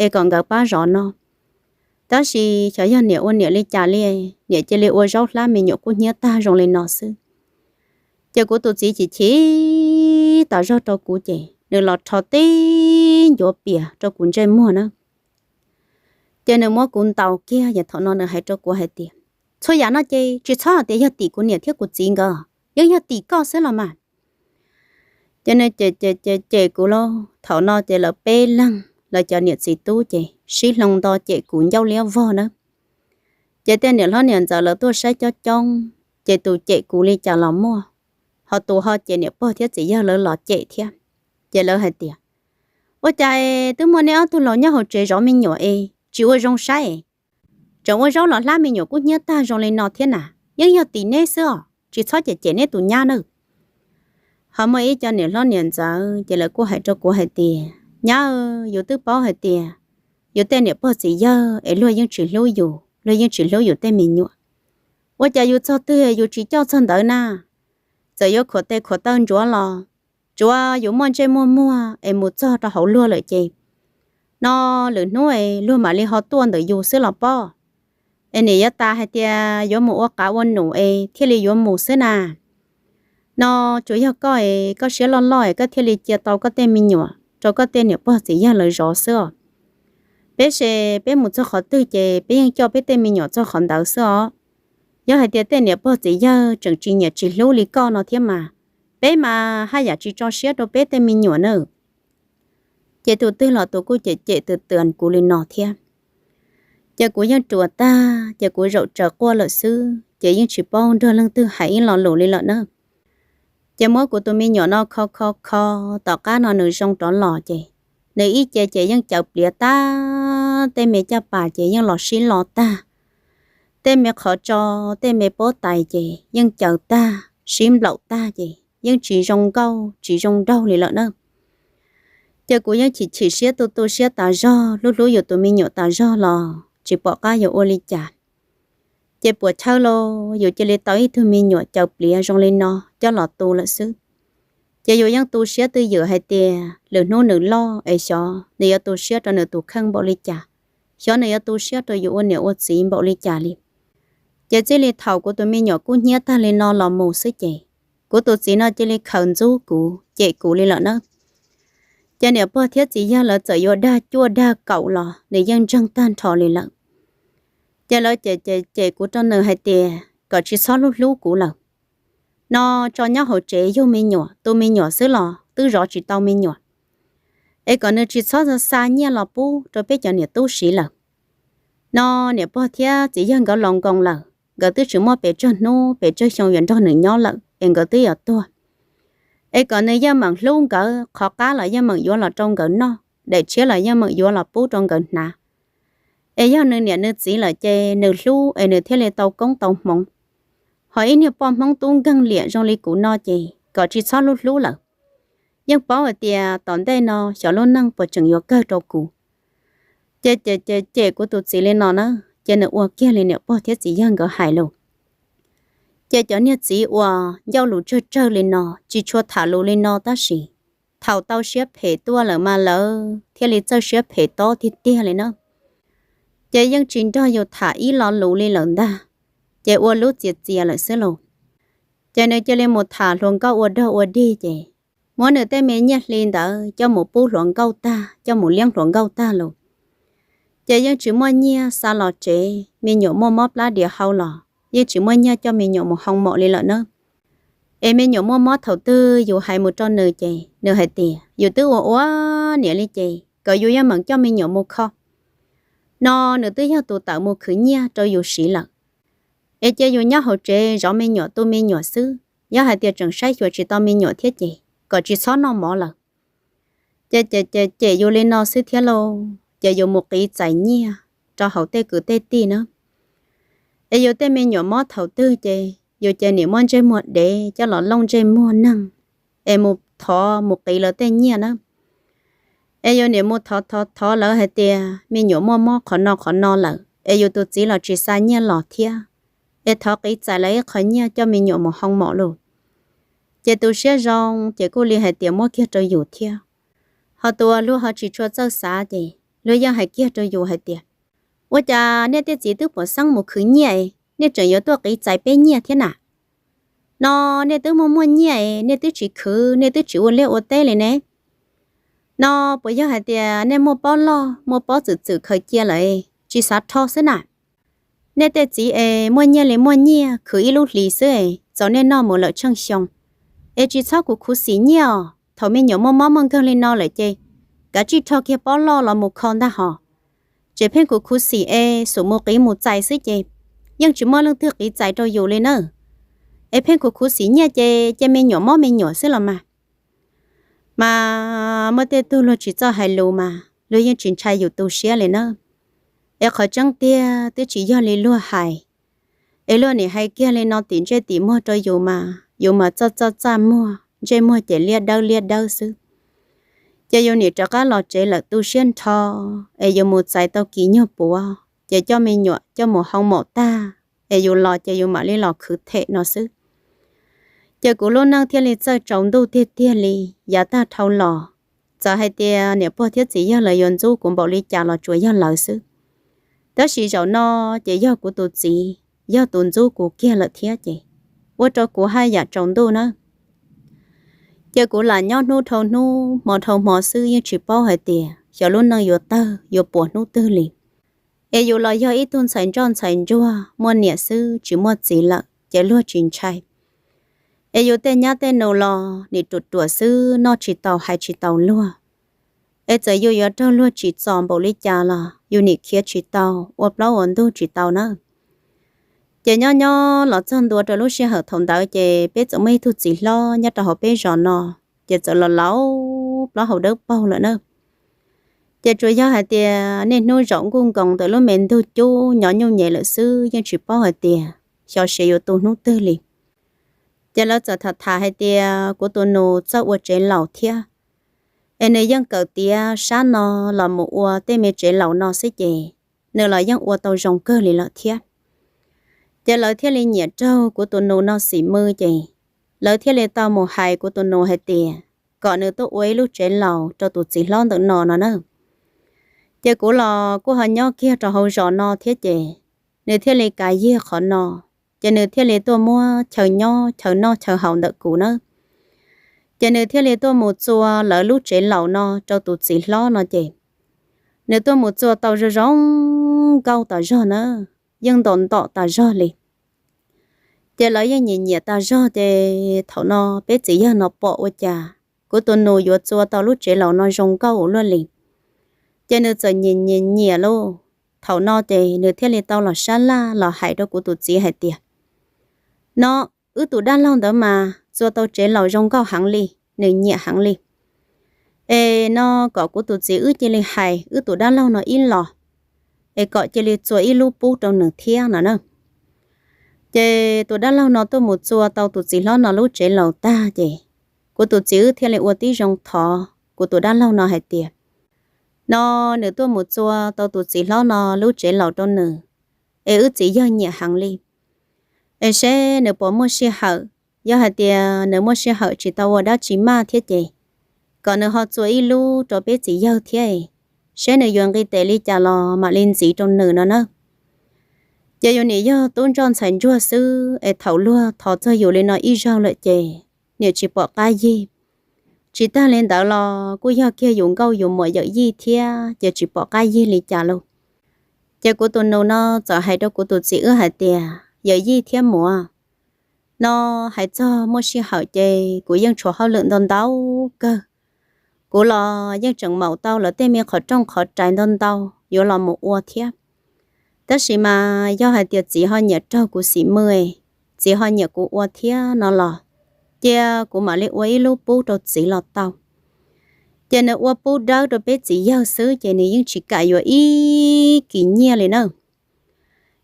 es kom nkawd pab zov no. Tab sis xyov yog niam ua niam li cas li, niam cia li ua zaub hlab me nyuam kub hnyiab tag zoo li no xwb. Ces kuv tus txiv chim chim tas zog rau kuv ces nws los rho tib ncuav pias rau kuv ntsej muag na. Ces nws muab kuv ntaus kiag, ces thaum no nws hais rau kuv hais tias, txhua yam no ces tsis txhob hais tias yog tim kuv niam thiab kuv txiv nkawd, yeej yog tim koj xwb los mas. Ces nws cem cem cem cem kuv lauj. Thaum no ces lawv peb leeg lawv cov niam txiv tub ces sib hloov nto cem kuv ncauj liab vog na. Ces tej niam hlob niam ntxawm lawv tuaj saib coob coob, ces tus cem kuv li cas los muaj, ho tus ho cem niam pog thiab txiv yawg lawv los cem thiab. Ces lawv hais tias, ua cas twb muaj neb ob tug laus nyob hauv tsev zov me nyuam es tsis ua zoo saib, tseem ua zaub los hlab me nyuam kub hnyiab tag zoo li no thiab na, yeej yog tim neb xwb os, tsis txhob cem cem neb tus nyab nawb. Ho muaj ib co niam hlob niam ntxawm ces lawv kuj hais rau kuv hais tias, nyab, yus twb paub hais tias yus tej niam pog txiv yawg es luag yeej tsis hlub yus, luag yeej tsis hlub yus tej me nyuam. Ua cas yus txog twg yus tsis coj txog ntawd na? Txawm yuav khuam tes khuam taw ntsuav los tsuav yus muaj ntsej muaj muag es mus txog rau hauv luag lawm ces no lwm hnub es luag mam li ho tuaj ntawm yus xwb los pob. Es nim yuav tas hais tias yuav mus ua qav ua num es thiaj li yuav mus xwb na. No tsuas yog koj es koj siab loj loj es koj thiaj li cia tau koj tej me nyuam rau koj tej niam pog txiv yawg lawv zov xwb os. Peb ces peb mus txog qhov twg ces peb yeej coj peb tej me nyuam txog qhov ntawd xwb os. Yog hais tias tej niam pog txiv yawg tseem tsis nyiam tsis hlub li koj no thiab mas, peb mas haj yam tsis tso siab rau peb tej me nyuam na. Ces tus twg los tus kuj cem cem twm twm kuv li no thiab. Ces kuv yeej ruam tag, ces kuv zaum tsaws quaj lawm xwb, ces yeej tsis paub nrog leej twg hais ib lo lus li lawm na. Ces muab kuv tus me nyuam no kho kho kho, tom qab no nws zoo rov los ces nws ib ce ces yeej caws pliav tag, tej me caj pas ces yeej los sib lo tag, tej me qhov tso, tej me pob tais ces yeej caws tag sib nplaum tag ces yeej tsis zoo nkauj tsis zoo nraug li lawm na. Ces kuv yeej chim chim siab tu tu siab tas zog, hlub hlub yus tus me nyuam tas zog los tsis pom qab yuav ua li cas. Ces puas chawj los yus cia li tau ib tug me nyuam caws pliav zoo li no coj los tu lawm xwb. Ces yus yeej tu siab twj ywm hais tias lwm hnub nws loj es xyov nws yuav tu siab rau nws tus kheej npaum li cas, xyov nws yuav tu siab rau yus ua niam ua txiv npaum li cas li. Ces txij li thaum kuv tus me nyuam kub hnyiab tag li no los mus xwb ces kuv tus txiv no cia li khaws ntxub kuv cem kuv li lawm na. Ces niam pog thiab txiv yawg lawv txawm yuav dag cuaj dag kaum los nws yeej ntseeg tag nrho li lawm. Ces lawv cem cem cem kuv rau nws hais tias kom tsis txhob hlub hlub kuv lawm. No tso nyob hauv tsev yug me nyuam tu me nyuam xwb los twb zov tsis tau me nyuam, es kom nws tsis txhob xa nyiaj los pub rau peb cov niam tub siv lawm. No niam pog thiab txiv yawg nkawd laus nkoos lawm, nkawd twb tsis muaj pes tsawg hnub pes tsawg xyoo yuav nrog nws nyob lawm es nkawd twb yuav tuag. Es kom nws yeej meem hlub nkawd, qhov qab los yeej meem yuav los rau nkawd noj, daim tshiab los yeej meem yuav los pub rau nkawd hnav. Es yog nws niam nws txiv lawm ces nws hlub es nws thiaj li tau koob tau hmoov. Ho ib niag poj Hmoob tub nkeeg liam zoo li kuv no ces kom tsis txhob hlub hlub lawm. Yeej paub hais tias tom ntej no xyov lub neej puas tseem yuav kawg rau kuv. Ces cem cem cem kuv tus txiv li no na, ces nws ua kiag li niam pog thiab txiv yawg nkawd hais lus. Ces cov niag txiv uas ncauj lus tsawg tsawg li no tsis tshua tham lus li no tab sis thaum tau siab phem tuaj lawm mas lawv thiaj li txawj siab phem tob tiag tiag li na. Ces yeej tsis nrog yus tham ib lo lus li lawm ntag, ces ua lub txias txias lawm xwb lauj. Ces nws cia li mus tham hluas nkauj ua dog ua dig ces muab nws tej me nyiaj hli ntawd coj mus pub hluas nkauj tag, coj mus liab hluas nkauj tag lauj. Ces yeej tsis muaj nyiaj xa los tsev, me nyuam muaj mob plab diav hau los yeej tsis muaj nyiaj coj me nyuam mus hoo mom li lawm na. Es me nyuam muaj mob thaum twg yus hais mus rau nws ces nws hais tias yus twb ua ua niam li ces kom yus yeej meem coj me nyuam mus kho. No nws twb yog tus tawm mus khwv nyiaj rau yus siv lawm. Es cia yus nyob hauv tsev zov me nyuam tu me nyuam xwb, yog hais tias tseem saib xyuas tsis tau me nyuam thiab ces kom tsis txhob noj mov lawm. Ces cem cem cem yus li no xwb thiab lauj, ces yus mus qiv txais nyiaj rau hauv tej kwv tej tij na. Es yus tej me nyuam mob thaum twg ces yus ces niam muab ntsej muag dev coj los looj ntsej muag neeg, es mus thov mus qiv lawv tej nyiaj na. Es yus niam mus thov thov thov lawv hais tias me nyuam muaj mob qhov no qhov no lawm es yus tus txiv los tsis xa nyiaj los thiab, es thov qiv txais lawv ib qho nyiaj coj me nyuam mus hoo mom lauj. Ces tus siab zoo ces kuj li hais tias muab kiag rau yus thiab. Ho tus uas luag ho tsis tshua txawj xav ces luag yeej hais kiag rau yus hais tias Ua cas nej tej txiv twb puas xeeb mus khwv nyiaj, nej tseem yuav tuaj qiv txais peb nyiaj thiab na? No nej twb muaj muaj nyiaj, nej twb tsis khwv, nej twb tsis ua liaj ua teb li ne. No puas yog hais tias nej muaj pob loj muaj pob txwm txwm khaws cia lawm, tsis xav rho xwb na? Nej tej txiv es muaj nyiaj li muaj nyiaj, khwv ib lub hlis xwb es txaus nej noj mus lawm tsheej xyoo. Es tsis txhob kuv khuv xim nyiaj os, thaum me nyuam muaj mob muaj nkeeg li no lawm ces kav tsij rho kiag pob loj los mus kho ntag hos. Tseem pheej kuv khuv xim es xub mus qiv mus txais xwb ces yeej tsis muaj leej twg qiv txais rau yus li na. Es pheej kuv khuv xim nyiaj ces cia me nyuam mob me nyuam xwb los mas. Mas muaj tej tug luag tsis txawj hais lus mas luag yeej tsis ntshai yus tu siab li na. Es qhov tseeb tiag twb tsis yog li luag hais, es luag nim hais kiag li no tim ntsej tim muag rau yus mas yus mas txaj txaj txaj muag, ntsej muag ces liab dawb liab dawb xwb. Ces yus nim rov qab los tsev lawm tu siab nrho, es yus mus txais tau kis nyuag puav ces coj me nyuam coj mus hoo maum tag, es yus los ces yus mam li los khwv them no xwb. Ces kuv lub neej thiaj li txawj tsaus ntuj tiag tiag li. Yav tag dhau los, txawm hais tias niam pog thiab txiv yawg lawv yuav ntxub kuv npaum li cas los tsuas yog lawv xwb. Tab sis zaum no ces yog kuv tus txiv yog tus ntxub kuv kiag lawm thiab ces ua rau kuv haj yam tsaus ntuj na. Ces kuv lam nyob hnub dhau hnub hmo dhau hmo xwb, yeej tsis paub hais tias xyov lub neej yuav tawg yuav puas hnub twg li. Es yus los yog ib tug ntxhais ntsoj ntxhais ntsuag muaj niam xwb tsis muaj txiv lawm ces luag tsis ntshai. Es yus tej nyab tej nus los nim ruam ruam xwb, noj tsis tau hais tsis tau luag. Es txawm yus yuav raug luag tsim txom npaum li cas los yus nim khiav tsis tau, ua plaub ua ntug tsis tau na. Ces nyob nyob los txog ntua rau lub sij hawm thaum ntawd ces peb txawm muaj ib tug txiv hlob nyob rau hauv peb zos no, ces txawm los laus plaub hau dawb paug lawm na. Ces tsuas yog hais tias niaj hnub zaum nkuj nkoos ntawm lub me ntug cub nyob nyuj nyem lawm xwb, yeej tsis paub hais tias xyov siv yuav tu hnub twg li. Ces lawv txawm tham tham hais tias kuv tus nus txawj ua tsev laus thiab, es nws yeej kawm tiav sab no los mus ua tej me tsev laus no xwb ces nws los yeej ua tau zoo kawg li lawm thiab. Ces lawv thiaj li nyiam raug kuv tus nus no xim mw ces lawv thiaj li tau mus hais kuv tus nus hais tias kom nws tuaj ua ib lub tsev laus rau tus txiv hlob ntawm no no na. Ces kuv los kuj ho nyob kiag rau hauv zos no thiab ces nws thiaj li kav yig qhov no, ces nws thiaj li tuaj muab chaw nyob chaw noj chaw haus ntawm kuv na. Ces nws thiaj li tuaj mus txua lawv lub tsev laus no rau tus txiv hlob no ces nws tuaj mus txua tau zoo zoo nkauj tas zog na, yeej ntom ntom tas zog li. Ces lawv yeej nyiam nyiam tas zog ces thaum no peb txiv yawg no pom ua cas kuv tus nus yuav txua tau lub tsev laus no zoo nkauj ua luaj li. Ces nws txawm nyiam nyiam nyiam lauj. Thaum no ces nws thiaj li tau los sab laj los hais rau kuv tus txiv hais tias, no, wb tus dab laug ntawd mas txua tau tsev laus zoo nkauj heev li, nws nyiam heev li. Es no kom kuv tus txiv wb cia li hais wb tus dab laug no ib los, es kom cia li txua ib lub pub rau nws thiab no na. Ces tus dab laug no tuaj mus txua tau tus txiv hlob no lub tsev laus tag ces kuv tus txiv wb thiaj li ua tib zoo thov kuv tus dab laug no hais tias, no, nws tuaj mus txua tau tus txiv hlob no lub tsev laus rau nws, es wb txiv yawg nyiam heev li. Es seb nws puas muaj sij hawm, yog hais tias nws muaj sij hawm tsis tau ua dab tsi maj thiab ces kom nws ho txua ib lub rau peb txiv yawg thiab, seb nws yuav nqi tes li cas los mam li ntxiv rau nws no na. Ces yus nim yog tub ntsoj ntxhais ntsuag xwb es thaum luag thov txog yus li no ib zaug lawm ces nim tsis pom qab yig. Tsis tag li ntawd los kuj yog kiag yus nkauj yus muam yawm yij thiab ces tsis pom qab yig li cas lauj. Ces kuv tus nus no txawm hais rau kuv tus txiv wb hais tias, yawm yij thiab muam, no, hais txog muaj sij hawm ces kuv yeej tshuav hauj lwm ntau ntau kawg. Kuv los yeej tseem maum tau lawv tej me qhov rooj qhov rais ntau ntau yuav los mus ua thiab. Tab sis mas yog hais tias txiv ho nyiam raug kuv xim mw, txiv ho nyiam kuv ua thiab no los cia kuv mam li ua ib lub pub rau txiv los tau. Ces nws ua pub dawb rau peb txiv yawg xwb ces nws yeej tsis kam yuav ib kis nyiaj li na.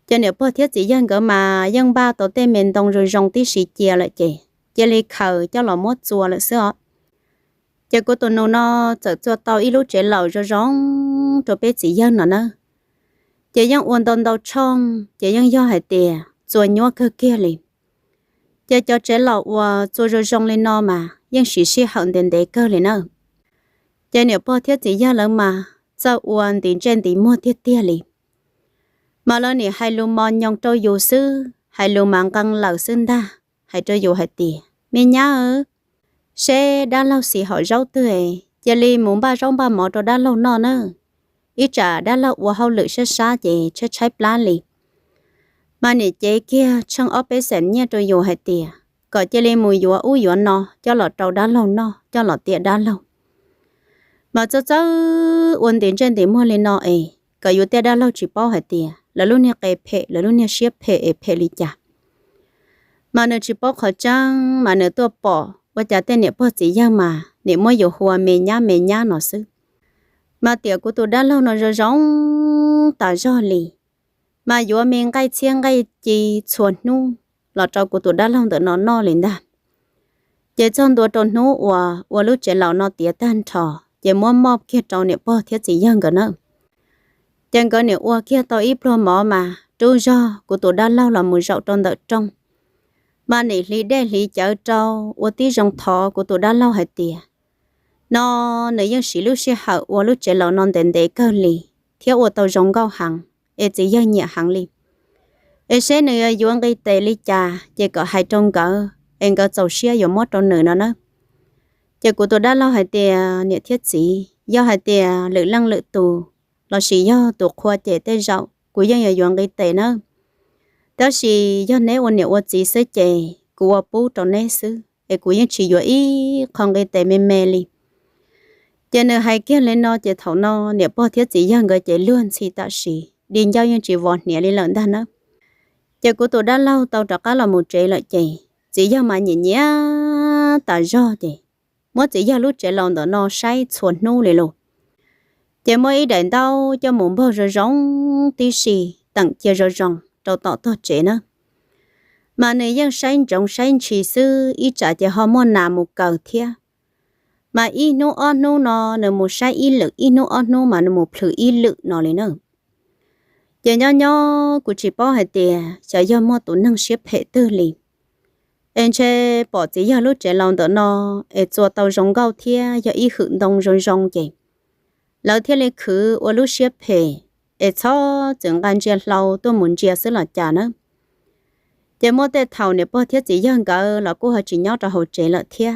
Ces niam pog thiab txiv yawg nkawd mas yeej npaj tau tej me ntoo zoo zoo tib si cia lawm ces cia li khaws coj los muab txua lawm xwb os. Ces kuv tus nus no txawm txua tau ib lub tsev laus zoo zoo rau peb txiv yawg no na. Ces yeej ua ntau ntau tshooj ces yeej yog hais tias txua nyuaj kawg kiag li. Ces cov tsev laus uas txua zoo zoo li no mas yeej siv sij hawm ntev ntev kawg li na. Ces niam pog thiab txiv yawg lawv mas txawj ua ntiv ntsej ntiv muag tiag tiag li. Mas lawv nim hais lus mos nyoos rau yus xwb, hais lus mas nqee lawm xwb ntag, hais rau yus hais tias, Me nyab, seb dab laug xis hom zaub twg, cia li mus npaj zaub npaj mov rau dab laug noj nawb, ib tsam dab laug ua hauj lwm sab sab ces tshaib tshaib plab li. Mas nim cev kiag tsheej ob peb xees nyiaj rau yus hais tias kom cia li mus yuav ub yuav no coj los rau dab laug noj, coj los tiam dab laug. Mas txawj txawj ua ntim ntsej ntim muag li no es kom yus tiam dab laug tsis paub hais tias lawv lub niag qe phem, lawv lub niag siab phem es phem li cas. Mas nws tsis paub qhov tseeb, mas nws tuaj pom ua cas tej niam pog txiv yawg mas nim muab yus hu ua me nyab me nyab no xwb. Mas tiam kuv tus dab laug no zoo zoo tas zog li, mas yuav me nqaij txhiab nqaij ci txhua hnub los rau kuv tus dab laug ntawm no noj li ntag. Ces txog ntua rau hnub uas ua lub tsev laus no tiav tag nrho, ces muab moj kiag rau niam pog thiab txiv yawg nkawd na. Ces nkawd nim ua kiag tau ib pluag mov mas rub zog kuv tus dab laug los mus zaum rau ntawm rooj, mas nim hliv dej hliv cawv rau, ua tib zoo thov kuv tus dab laug hais tias, no nws yeej siv lub sij hawm ua lub tsev laus no ntev ntev kawg li, thiab ua tau zoo nkauj heev, es txiv yawg nyiam heev li. Es seb nws yuav nqi tes li cas ces kom hais rau nkawd es nkawd txaus siab yuav muab rau nws no na. Ces kuv tus dab laug hais tias, niam thiab txiv, yog hais tias lwm leej lwm tus lossis yog tus qhua ces tej zaum kuv yeej yuav yuav nqi tes nawb. Tab sis yog neb ua niam ua txiv xwb ces kuv ua pub rau neb xwb es kuv yeej tsis yuav ib qho nqi tes me me li. Ces nws hais kiag li no ces thaum no niam pog thiab txiv yawg nkawd ces luag ntxhi tam sim, di ncauj yeej tsis vov hniav li lawm ntag nawb. Ces kuv tus dab laug tau rov qab los mus tsev lawm ces txiv yawg mas nyiam nyiam tas zog ces muab txiv yawg lub tsev laus ntawm no saib txhua hnub li lauj. Ces muab ib daim ntaub coj mus npog zoo zoo tib si, teem cia zoo zoo rau tom tog tsev na. Mas nws yeej saib ntsoov saib ntshis xwb, ib tsam ces ho muaj nas mus kaw thiab. Mas ib hnub ob hnub no nws mus saib ib lwm, ib hnub ob hnub mas nws mus plhws ib lwm no li na. Ces nyob nyob kuv tsis paub hais tias xyov yog muaj tus neeg siab phem twg li, es ntshe pom txiv yawg lub tsev laus ntawm no es txua tau zoo nkauj thiab yog ib hwm ntoo zoo zoo ces lawv thiaj li khwv ua lub siab phem es txhob txwm nqa ntsia hlau tuaj mus ntsia xwb los cas na. Ces muaj tej thaum niam pog thiab txiv yawg nkawd los kuj ho tsis nyob rau hauv tsev lawm thiab.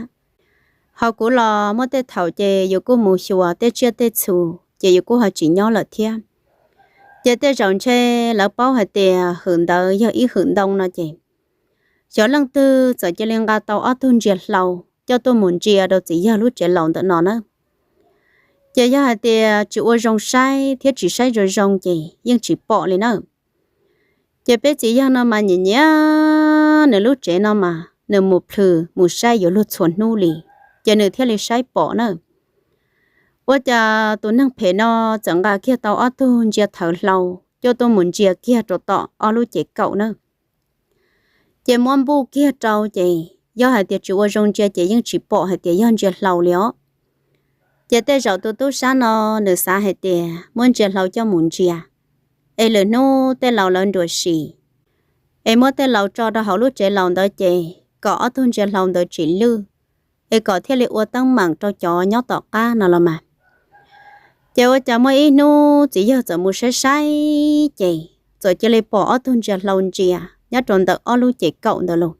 Ho kuv los muaj tej thaum ces yus kuj mus xyuas tej tsiaj tej txhu ces yus kuj ho tsis nyob lawm thiab. Ces tej zaum ntshe lawv paub hais tias hwm ntawd yog ib hwm ntoo no ces xyov leej twg txawm cia li nqa tau ob tug ntsia hlau coj tuaj mus ntsia rau txiv yawg lub tsev laus ntawm no na. Ces yog hais tias tsis ua zoo saib thiab tsis saib zoo zoo ces yeej tsis pom li na. Ces peb txiv yawg no mas nyiam nyiam nws lub tsev no mas nws mus plhws mus saib yuav luag txhua hnub li, ces nws thiaj li saib pom na. Ua cas tus neeg phem no txawm nqa kiag tau ob tug ntsia thawv hlau coj tuaj mus ntsia kiag rau tom ob lub ces kaum na. Ces muab npuj kiag rau ces yog hais tias tsis ua zoo ntsia ces yeej tsis pom hais tias yog ntsia hlau li os. Ces tej zaum tus tub sab no nws xav hais tias muab ntsia hlau coj mus ntsia, es lwm hnub tej laus lawv nruam sim, es muab tej laus tso rau hauv lub tsev laus ntawd ces kom ob tug ntsia hlau ntawd tsis lwj, es kom thiaj li ua teeb meem rau cov nyob tom qab no los mas. Ces ua cas muaj ib hnub txiv yawg txawm mus saib saib ces txawm cia li pom ob tug ntsia hlau ntsia nyob rau ntawm ob lub ces kaum ntawd lauj.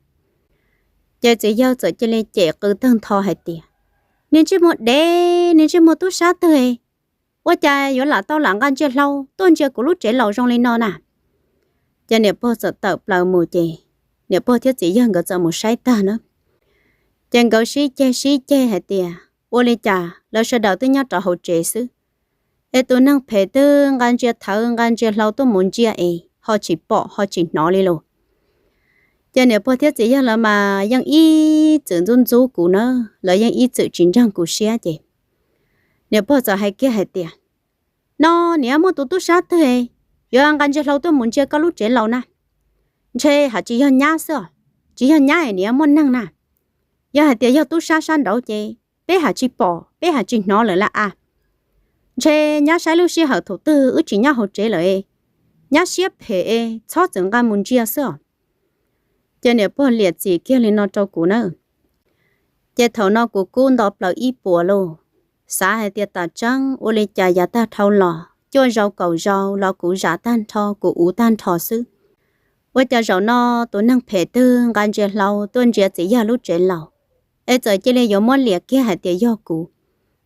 Ces txiv yawg txawm cia li cem qw tawg ntho hais tias, niag ntsej muag dev, niag ntsej muag tub sab twg, ua cas yuav lam tau lam nqa ntsia hlau tuaj ntsia kuv lub tsev laus zoo li no na? Ces niam pog txawm tawm plaws mus ces niam pog thiab txiv yawg nkawd txawm mus saib tag na. Ces nkawd sib ceg sib ceg hais tias, ua li cas lawv sawv daws twb nyob rau hauv tsev xwb, es tus neeg phem twb nqa ntsia thawv nqa ntsia hlau tuaj mus ntsia es ho tsis pom ho tsis hnov li lauj. Ces niam pog thiab txiv yawg lawv mas yeej ib txwm ntxub ntxub kuv na, lawv yeej ib txwm tsis ntseeg kuv siab ces niam pog txawm hais kiag hais tias, no niam muaj tus tub sab twg yuav nqa ntsia hlau tuaj mus ntsia koj lub tsev laus na? Ntshe has tsis yog nyab xwb os, tsis yog nyab es niam muaj neeg na. Yog hais tias yog tub sab sab nraud ces peb has tsis pom peb has tsis hnov lawm la as. Ntshe nyab saib lub sij hawm thaum twg wb tsis nyob hauv tsev lawm, nyab siab phem es txhob txwm nqa mus ntsia xwb os. Ces niam pog liam txim kiag li no rau kuv na. Ces thaum no kuv kub nto plaws ib puas lauj, xav hais tias tam tseeb ua li cas yav tag dhau los cuaj zaus kaum zaus los kuv zam tag nrho, kuv uv tag nrho xwb. Ua cas zaum no tus neeg phem twg nqa ntsia hlau tuaj ntsia txiv yawg lub tsev laus, es txawm cia li yuav muab liam kiag hais tias yog kuv.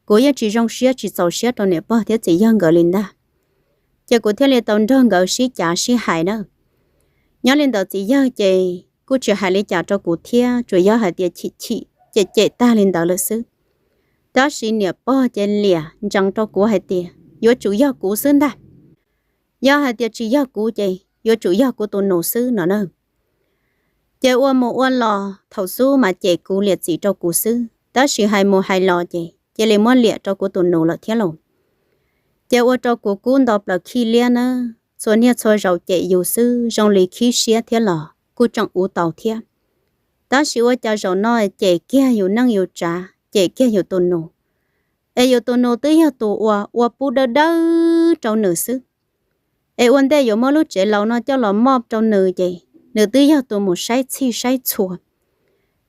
Kuv yeej tsis zoo siab tsis txaus siab rau niam pog thiab txiv yawg nkawd li ntag. Ces kuv thiaj li tau nrog nkawd sib cav sib hais na. Nyob li ntawd txiv yawg ces kuj tsis hais li cas rau kuv thiab, tsuas yog hais tias chim chim cem cem tag li ntawd lawm xwb. Tab sis niam pog ces liam ntsees rau kuv hais tias yuav tsum yog kuv xwb ntag. Yog hais tias tsis yog kuv ces yuav tsum yog kuv tus nus xwb no na. Ces ua mus ua los thaum xub mas cem kuv liam txim rau kuv xwb, tab sis hais mus hais los ces cia li muab liam rau kuv tus nus lawm thiab lauj. Ces ua rau kuv kub nto plaws khij liab na, txhua niaj txhua zaus cem yus xwb zoo li khib siab thiab los kuj tseem uv tau thiab. Tab sis ua cas zaum no cem kiag yus neej yus tsav, cem kiag yus tus nus, es yus tus nus twb yog tus uas ua pub dawb dawb rau nws xwb. Es ua ntej yuav muab lub tsev laus no coj los moj rau nws ces nws twb yog tus mus saib txhij saib txhua,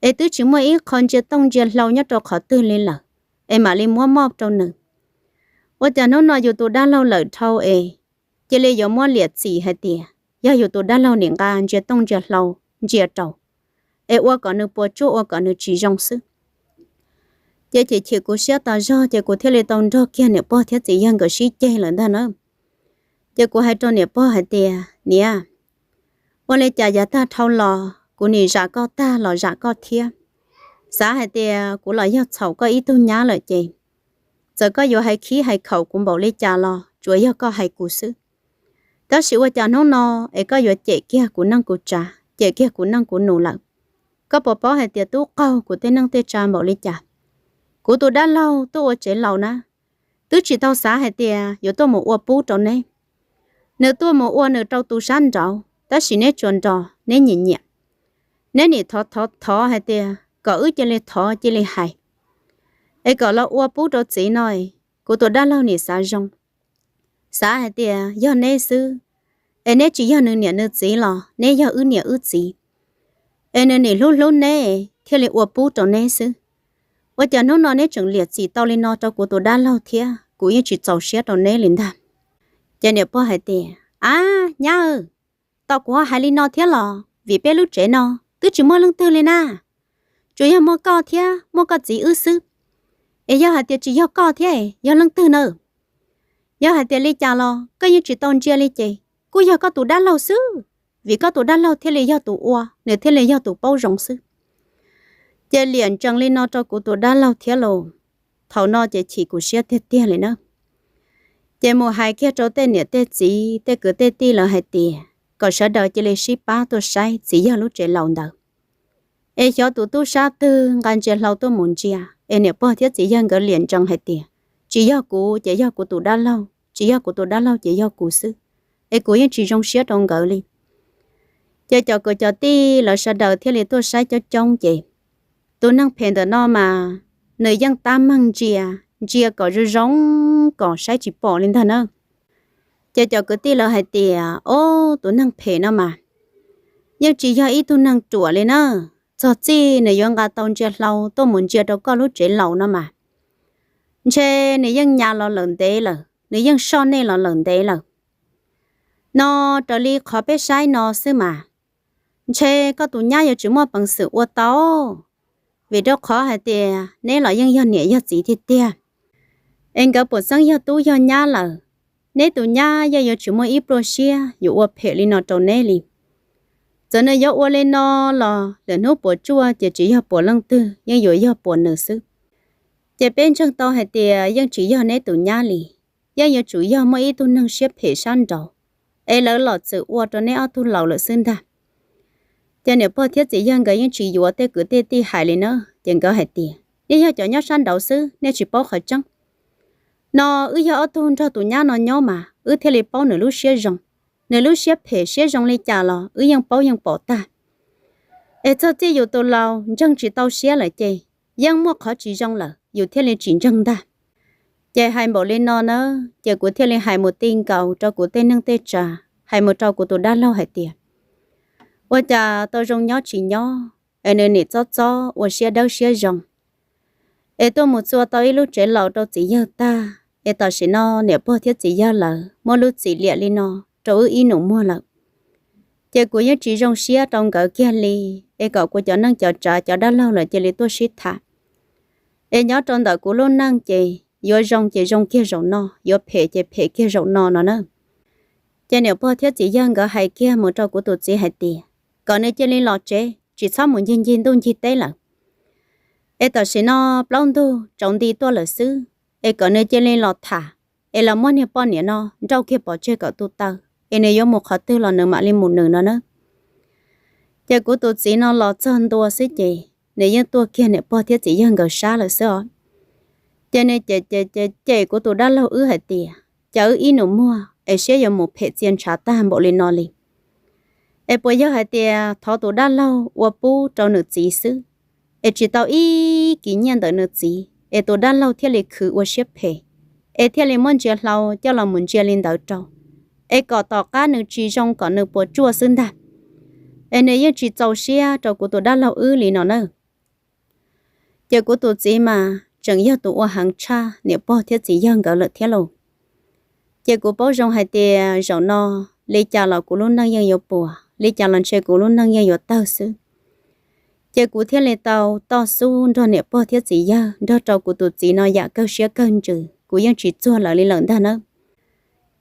es twb tsis muaj ib qho ntsia tooj ntsia hlau nyob rau qhov twg li lawm, es mam li muab moj rau nws. Ua cas hnub no yus tus dab laug lawm dhau es cia li yuav muab liam txim hais tias yog yus tus dab laug nim nqa ntsia tooj ntsia hlau ntsia rau, es ua kom nws puas tsuaj ua kom nws tsis zoo xwb. Ces chim chim kuv siab tas zog ces kuv thiaj li tau nrog kiag niam pog thiab txiv yawg nkawd sib ceg lawm ntag na. Ces kuv hais rau niam pog hais tias, niam, ua li cas yav tag dhau los kuv nim zam koj tag los zam koj thiab. Xav hais tias kuv los yog txhaum koj ib tug nyab lawm ces txawm koj yuav hais khib hais khaum kuv npaum li cas los tsuas yog koj hais kuv xwb. Tab sis ua cas hnub no es koj yuav cem kiag kuv neej kuv tsav, cem kiag kuv neej kuv nus lawm? Koj puas paub hais tias tub qaug kuv tej neej tej tsav npaum li cas? Kuv tus dab laug tuaj ua tsev laus na, twb tsis tau xav hais tias yuav tuaj mus ua pub rau neb. Nws tuaj mus ua nws rau tus sab nraud, tab sis neb tsuas nrog neb nyiam nyiam. Neb nim thov thov thov hais tias kom wb cia li thov cia li hais, es kom los ua pub rau txiv no. Kuv tus dab laug nim xav zoo, xav hais tias yog neb xwb, es neb tsis yog nws niam nws txiv los neb yog wb niam wb txiv, es nws nim hlub hlub neb thiaj li ua pub rau neb xwb. Ua cas hnub no neb tseem liam txim tau li no rau kuv tus dab laug thiab? Kuv yeej tsis txaus siab rau neb li ntag. Ces niam pog hais tias, ab nyab, tos kuv ho hais li no thiab los vim peb lub tsev no twb tsis muaj leej twg li na, tsuas yog muaj koj thiab muaj koj txiv wb xwb. Es yog hais tias tsis yog koj thiab yog leej twg na? Yog hais tias li cas los koj yeej tsis tau ntsia li ces kuj yog koj tus dab laug xwb, vim koj tus dab laug thiaj li yog tus ua, nws thiaj li yog tus paub zoo xwb. Ces liam ntsees li no rau kuv tus dab laug thiab lauj. Thaum no ces chim kuv siab tiag tiag li na. Ces mus hais kiag rau tej niam tej txiv tej kwv tej tij lawv hais tias kom sawv daws cia li sib pab tuaj saib txiv yawg lub tsev laus ntawd, es xyov tus tub sab twg nqa ntsia hlau tuaj mus ntsia, es niam pog thiab txiv yawg nkawd liam ntsees hais tias tsis yog kuv ces yog kuv tus dab laug, tsis yog kuv tus dab laug ces yog kuv xwb, es kuv yeej tsis zoo siab rau nkawd li. Ces cov kwv cov tij lawv sawv daws thiaj li tuaj saib coob coob ces tus neeg phem ntawm no mas nws yeej tab meeg ntsia, ntsia kom zoo zoo kom saib tsis pom li ntag na. Ces cov kwv tij lawv hais tias, ob, tus neeg phem no mas yeej tsis yog ib tug neeg ruam li na. Txog txij nws yuav nqa tau ntsia hlau tuaj mus ntsia rau koj lub tsev laus no mas ntshe nws yeej nyas los lawm ntev lawm, nws yeej soj nej los lawm ntev lawm. No raws li qhov peb saib no xwb mas ntshe koj tus nyab yuav tsis muaj peev xwm ua tau, vim rau qhov hais tias neb los yeej yog niam yog txiv tiag tiag. Es nkawd puas xeeb yog tub yog nyab lawm, neb tus nyab yeej yuav tsis muaj ib pluaj siab yuav ua phem li no rau neb li. Txawm nws yuav ua li no los lwm hnub puas tsuaj ces tsis yog puas leej twg, yeej yuav yog puas nws xwb. Ces peb ntseeg tau hais tias yeej tsis yog neb tus nyab li, yeej yuav tsum yog muaj ib tug neeg siab phem sab nraud, es lawv los txwm ua rau neb ob tug laus lawm xwb ntag. Ces niam pog thiab txiv yawg nkawd yeej tsis yuav tej kwv tej tij hais li na, ces nkawd hais tias, nej yog cov nyob sab nraud xwb, nej tsis paub qhov tseeb. No wb yog ob tug nrog tus nyab no nyob mas wb thiaj li paub nws lub siab zoo. Nws lub siab phem siab zoo li cas los wb yeej paub yeej pom tag. Es txog txij yus tus laus ntseeg tsis tau siab lawm ces yeej muaj qhov tsis zoo lawm yus thiaj li tsis ntseeg ntag. Ces hais npaum li no na, ces kuv thiaj li hais mus ti nkaus rau kuv tej neej tej tsav, hais mus rau kuv tus dab laug hais tias, ua cas tau zoo nyob tsis nyob es nws nim txob txob ua siab dawb siab zoo, es tuaj mus txua tau ib lub tsev laus rau txiv yawg tag, es tam sim no niam pog thiab txiv yawg lawv muab lub txim liam li no rau wb ib nus muag lawm. Ces kuv yeej tsis zoo siab rau nkawd kiag li, es kom kuv cov neej cov tsav cov dab laug lawv cia li tuaj sib tham. Es nyob rau ntawm kuv lub neej ces yuav zoo ces zoo kiag zaum no, yuav phem ces phem kiag zaum no no na. Ces niam pog thiab txiv yawg nkawd hais kiag mus rau kuv tus txiv hais tias kom nws cia li los tsev, tsis txhob mus ncig ncig ntuj ncig teb lawm. Es tam sim no plaub ntug tsaus nti tuaj lawm xwb, es kom nws cia li los tham, es los muab niag poj niam no nrauj kiag pov tseg kom tu taw, es nws yuav mus qhov twg los nws mam li mus nws no na. Ces kuv tus txiv no los txog ntua xwb ces nws yeej tuaj kiag niam pog thiab txiv yawg nkawd sab lawm xwb os. Ces nws cem cem cem kuv tus dab laug wb hais tias cas wb ib nus muag es siab yuav mus phem txia ntshav tag npaum li no li. Es puas yog hais tias thov tus dab laug ua pub rau nws txiv xwb, es tsis tau ib kis nyiaj ntawm nws txiv es tus dab laug thiaj li khwv ua siab phem, es thiaj li muab ntsia hlau coj los mus ntsia li ntawd rau, es kom tom qab nws tsis zoo kom nws puas tsuaj xwb ntag. Es nws yeej tsis txaus siab rau kuv tus dab laug wb li no na. Ces kuv tus txiv mas tseem yog tus ua heev tshaj niam pog thiab txiv yawg nkawd lawm thiab lauj. Ces kuv paub zoo hais tias zaum no li cas los kuv lub neej yeej yuav puas, li cas los ntshe kuv lub neej yeej yuav tawg xwb. Ces kuv thiaj li tau toj xub nrog niam pog thiab txiv yawg nrog rau kuv tus txiv no yam kawg siab kawg ntsws, kuv yeej tsis txuag lawv li lawm ntag na.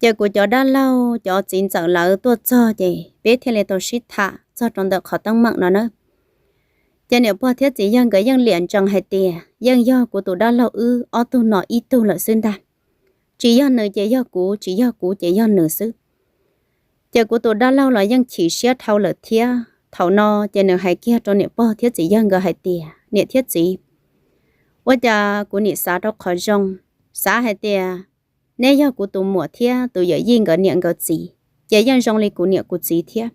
Ces kuv cov dab laug cov txiv ntxawm lawv tuaj txog ces peb thiaj li tau sib tham txog rau ntawm qhov teeb meem no na. Ces niam pog thiab txiv yawg nkawd yeej liam ntsees hais tias yeej yog kuv tus dab laug wb ob tug no ib tug lawm xwb ntag. Tsis yog nws ces yog kuv, tsis yog kuv ces yog nws xwb. Ces kuv tus dab laug los yeej chim siab dhau lawm thiab. Thaum no ces nws hais kiag rau niam pog thiab txiv yawg nkawd hais tias niam thiab txiv, ua cas kuv nim xav rau qhov zoo, xav hais tias neb yog kuv tus muam thiab tus yawm yij nkawd niam nkawd txiv, ces yeej zoo li kuv niam kuv txiv thiab.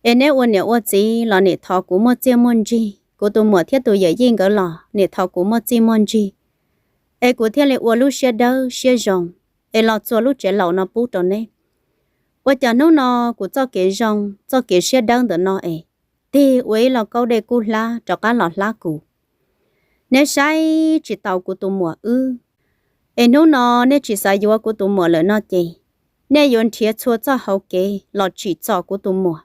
Es neb ua niam ua txiv los nim thov kuv muaj txiaj muaj ntsig, kuv tus muam thiab tus yawm yij nkawd los nim thov kuv muaj txiaj muaj ntsig, es kuv thiaj li ua lub siab dawb siab zoo, es los txua lub tsev laus no pub rau neb. Ua cas hnub no kuv txoj kev zoo txoj kev siab dawb ntawm no es tig ua ib lo kaub dej kub hlab rov qab los hlab kuv. Neb saib tsis taus kuv tus muam wb, es hnub no neb tsis xav yuav kuv tus muam lawm no ces nej yuav nrhiav txhua txoj hauv kev los tsim txom kuv tus muam,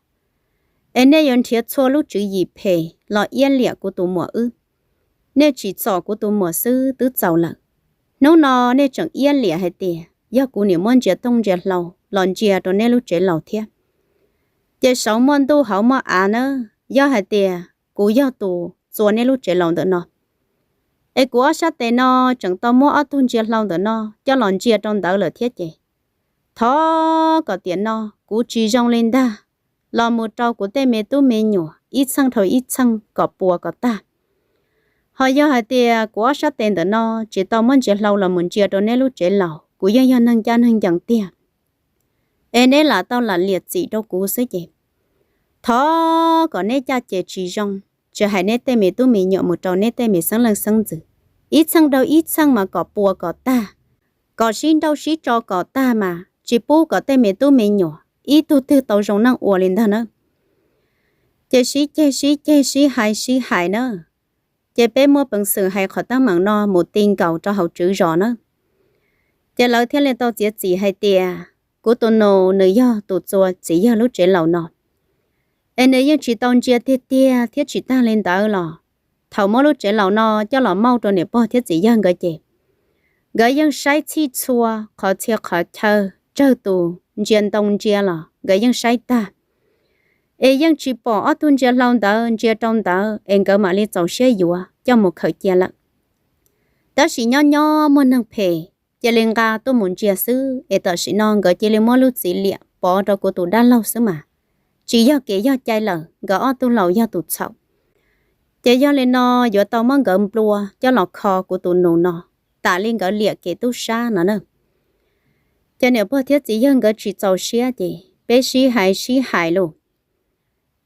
es nej yuav nrhiav txhua lub tswv yim phem los iab liam kuv tus muam wb. Nej tsim txom kuv tus muam xwb twb txaus lawm, hnub no nej tseem iab liam hais tias yog kuv niam muab ntsia tooj ntsia hlau los ntsia rau neb lub tsev laus thiab. Ces saud muaj ntuj hauv muaj av na, yog hais tias kuv yog tus txua neb lub tsev laus ntawm no, es kuv ob sab tes no tseem tau muab ob tug ntsia hlau ntawm no coj los ntsia rau ntawd lawm thiab ces thov kom tiam no kuv tsis zoo li ntag los mus rau kuv tej me tub me nyuam ib txheej dhau ib txheej kom puas kom tag. Ho yog hais tias kuv ob sab tes ntawm no tsis tau muab ntsia hlau los mus ntsia rau neb lub tsev laus, kuv yeej yog neeg ncaj neeg ncees tiag, es neb lam tau lam liam txim rau kuv xwb ces thov kom neb caj ces tsis zoo, tsis hais neb tej me tub me nyuam mus rau neb tej me xeeb leej xeeb ntxwv, ib txheej dhau ib txheej mas kom puas kom tag, kom sib nrauj sib tso kom tag mas tsis pub kom tej me tub me nyuam ib tug twg tau zoo neej ua li ntag na. Ces sib ceg sib ceg sib hais sib hais na. Ces peb muaj peev xwm hais qhov teeb meem no mus ti nkaus rau hauv tswv zos na. Ces lawv thiaj li tau txiav txim hais tias kuv tus nus nws yog tus txua txiv yawg lub tsev laus no, es nws yeej tsis tau ntsia tiag tiag thiab tsis tag li ntawd los thaum muab lub tsev laus no coj los mauj rau niam pog thiab txiv yawg nkawd ces nkawd yeej saib txhij txhua qhov txhia qhov chaw, tsawg tus ntsia ntoo ntsia los nkawd yeej saib tag, es yeej tsis pom ob tug ntsia hlau ntawd ntsia rau ntawd es nkawd mam li txaus siab yuav coj mus khaws cia lawm. Tab sis nyob nyob muaj neeg phem cia li nqa tuaj mus ntsia xwb, es tam sim no nkawd cia li muab lub txim liam pov rau kuv tus dab laug xwb mas, tsis yog kev yog cai lawm, nkawd ob tug laus yog tus txhaum. Ces yog li no yuav tau muab nkawd nplua coj los kho kuv tus nus no, tas li nkawd liam kev tub sab no na. Ces niam pog thiab txiv yawg nkawd tsis txaus siab ces peb sib hais sib hais lauj.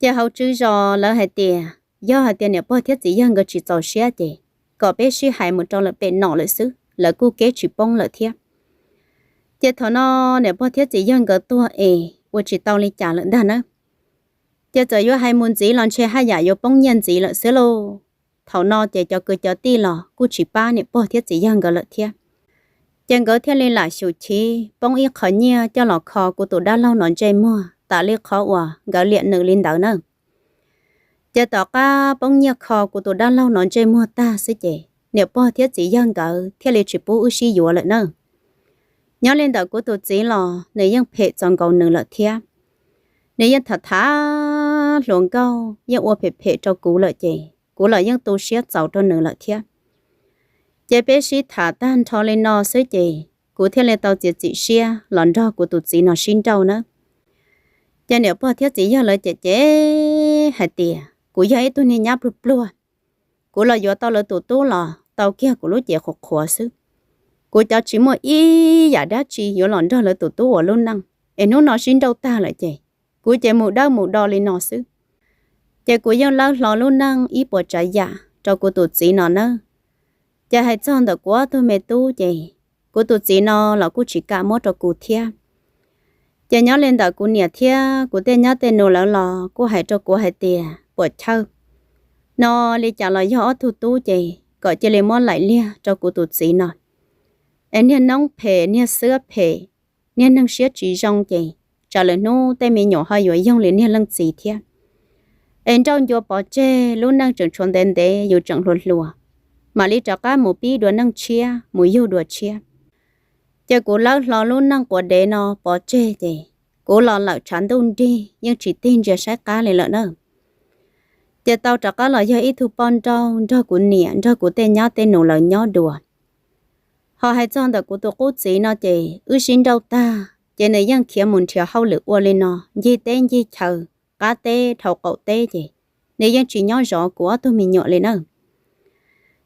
Ces hauv tswv zos lawv hais tias yog hais tias niam pog thiab txiv yawg nkawd tsis txaus siab ces kom peb sib hais mus rau lawm pem no lawm xwb, lawv kuj keb tsis poob lawm thiab. Ces thaum no niam pog thiab txiv yawg nkawd tuag es ua tsis tau li cas lawm ntag na. Ces txawm yuav hais mus ntxiv los ntshe haj yam yuav poob nyiaj ntxiv lawm xwb lauj. Thaum no ces cov kwv cov tij los kuj tsis pab niam pog thiab txiv yawg nkawd lawm thiab. Ces nkawd thiaj li lam xyum chiv poob ib qho nyiaj coj los kho kuv tus dab laug no ntsej muag tas li qhov uas nkawd liam nws li ntawd na. Ces tom qab poob nyiaj kho kuv tus dab laug no ntsej muag tag xwb ces niam pog thiab txiv yawg nkawd thiaj li tsis pub wb sib yuav lawm na. Nyob li ntawm kuv tus txiv los nws yeej phem txaus nkaus nws lawm thiab. Nws yeej tham tham hluas nkauj yeej ua phem phem rau kuv lawm ces kuv los yeej tu siab txaus rau nws lawm thiab. Ces peb sib tham tag nrho li no xwb ces kuv thiaj li tau txiav txim siab los nrog kuv tus txiv no sib nrauj na. Ces niam pog thiab txiv yawg lawv cem cem hais tias kuv yog ib tug niag nyab pluag pluag, kuv los yuav tau lawv tus tub los tau kiag kuv lub cev qhuav qhuav xwb. Kuv cov tsis muaj ib yam dab tsi yuav los nrog lawv tus tub ua lub neej, es hnub no sib nrauj tag lawm ces kuv ces mus dawb mus do li no xwb. Ces kuv yeej lawb hlo lub neej ib puas tsav yam rau kuv tus txiv no nawb. Ces hais txog ntawm kuv ob tug me tub ces kuv tus txiv no los kuj tsis kam muab rau kuv thiab. Ces nyob li ntawm kuv niam thiab kuv tej nyab tej nus lawv los kuj hais rau kuv hais tias puam chawj, no li cas los yog ob tug tub ces kom cia li muab laim liag rau kuv tus txiv no. Es niag noob phem, niag xwab phem, niag neeg siab tsis zoo ces tsam lwm hnub tej me nyuam ho yuav yoog li niag leej txiv thiab. Es nrauj ncua pov tseg, lub neej tseem tshuav ntev ntev yus tseem hluas hluas, mam li rov qab mus pib dua neej tshiab, mus yug dua tshiab. Ces kuv lawb hlo lub neej quav dev no pov tseg ces kuv los lawm tshav ntuj nrig yeej tsis tig ntsia saib qab li lawm na. Ces tau rov qab los yog ib tug poj nrauj nrog kuv niam nrog kuv tej nyab tej nus lawv nyob dua. Ho hais txog ntawm kuv tus qub txiv no ces wb sib nrauj tag ces nws yeej khiav mus nrhiav hauj lwm ua li no, ncig teb ncig chaw, qab teb dhau qaum teb ces nws yeej tsis nyob zov kuv ob tug me nyuam li na.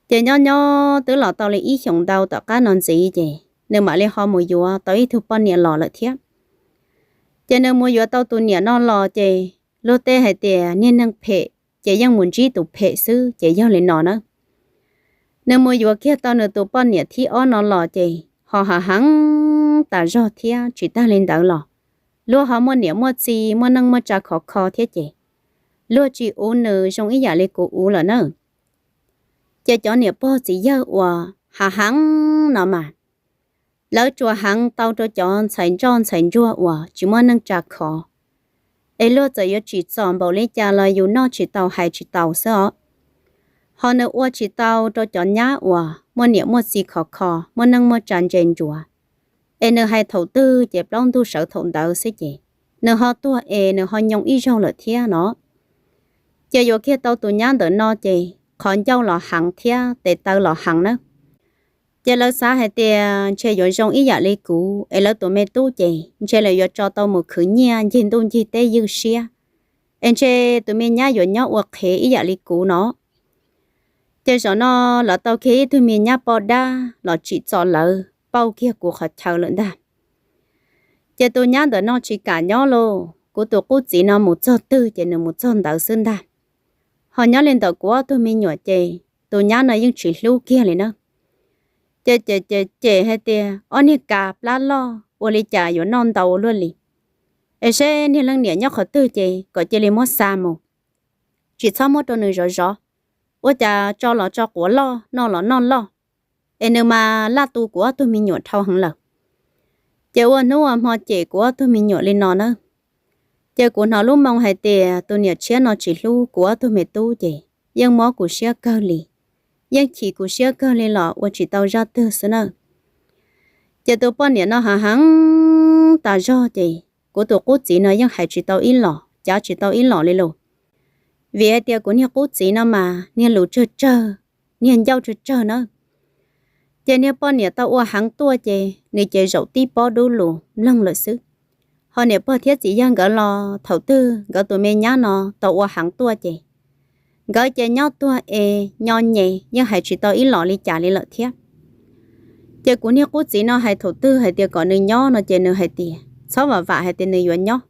Ces nyob nyob twb los tau li ib xyoos ntau tom qab no ntxiv ces nws mam li ho mus yuav tau ib tug poj niam los lawm thiab. Ces nws mus yuav tau tus niam no los ces luag tej hais tias niag neeg phem ces yeej mus ntsib tus phem xwb ces yog li no na. Nws mus yuav kiag tau nws tus poj niam thib ob no los ces ho hav heev tas zog thiab tsis tag li ntawd los luag ho muaj niam muaj txiv muaj neej muaj tsa khov kho thiab ces luag tsis uv nws zoo ib yam li kuv uv lawm na. Ces cov niam pog txiv yawg uas hav heev no mas lawv tsuas heev tau rau cov ntxhais ntsoj ntxhais ntsuag uas tsis muaj neej tsa khov. Es luag txawm yuav tsim txom npaum li cas los yus noj tsis tau hais tsis tau xwb os. Ho nws ua tsis tau rau cov nyab uas muaj niam muaj txiv khov kho muaj neej muaj tsa ntse ntsuav. Es nws hais thaum twg ces plaub ntug sawv thaum ntawd xwb ces nws ho tuag es nws ho nyoo ib zaug lawm thiab no. Ces yuav kiag tau tus nyab ntawm no ces qhov ncauj los heev thiab tes taw los heev na. Ces lawv xav hais tias ntshe yuav zoo ib yam li kuv es lawv tus me tub ces ntshe lawv yuav tso tau mus khwv nyiaj ncig ntuj ncig teb ywj siab, es ntshe tus me nyab yuav nyob ua qhev ib yam li kuv no. Ces zaum no lawv tau kiag ib tug me nyab poj dab los tsim txom lawv pauj kiag kuv qhov chaw lawm ntag. Ces tus nyab ntawm no tsis kam nyob lauj, kuv tus qub txiv no mus txog twg ces nws mus txog ntawd xwb ntag. Ho nyob li ntawm kuv ob tug me nyuam ces tus nyab no yeej tsis hlub kiag li na. Ces cem cem cem hais tias ob niag kas plab loj ua li cas yuav noj ntau ua luaj li. Es seb niag leej niam nyob qhov twg ces kom cia li muab xa mus, tsis txhob muab rau nws zov zov. Ua cas tso los tso quav loj, noj los noj loj, es nws mas laj tu kuv ob tug me nyuam dhau heev lawm. Ces ua hnub ua hmo cem kuv ob tug me nyuam li no na. Ces kuv hnov lub moo hais tias tus niam tshiab no tsis hlub kuv ob tug me tub ces yeej mob kuv siab kawg li, yeej chim kuv siab kawg li los ua tsis tau zaj twg xwb na. Ces tus poj niam no hav heev tas zog ces kuv tus qub txiv no yeej hais tsis tau ib los cav tsis tau ib los li lauj. Vim hais tias kuv niag qub txiv no mas niag lus tsawg tsawg, niag ncauj tsawg tsawg na. Ces niag poj niam tau ua heev tuaj ces nws ces zaum tib pob dub lus mloog lawm xwb. Ho niam pog thiab txiv yawg nkawd los thaum twg nkawd tus me nyab no tau ua heev tuaj ces nkawd ces nyob tuag es nyo nyem yeej hais tsis tau ib los li cas li lawm thiab. Ces kuv niag qub txiv no hais thaum twg hais tias kom nws nyob no ces nws hais tias txhob vam vam hais tias nws yuav nyob.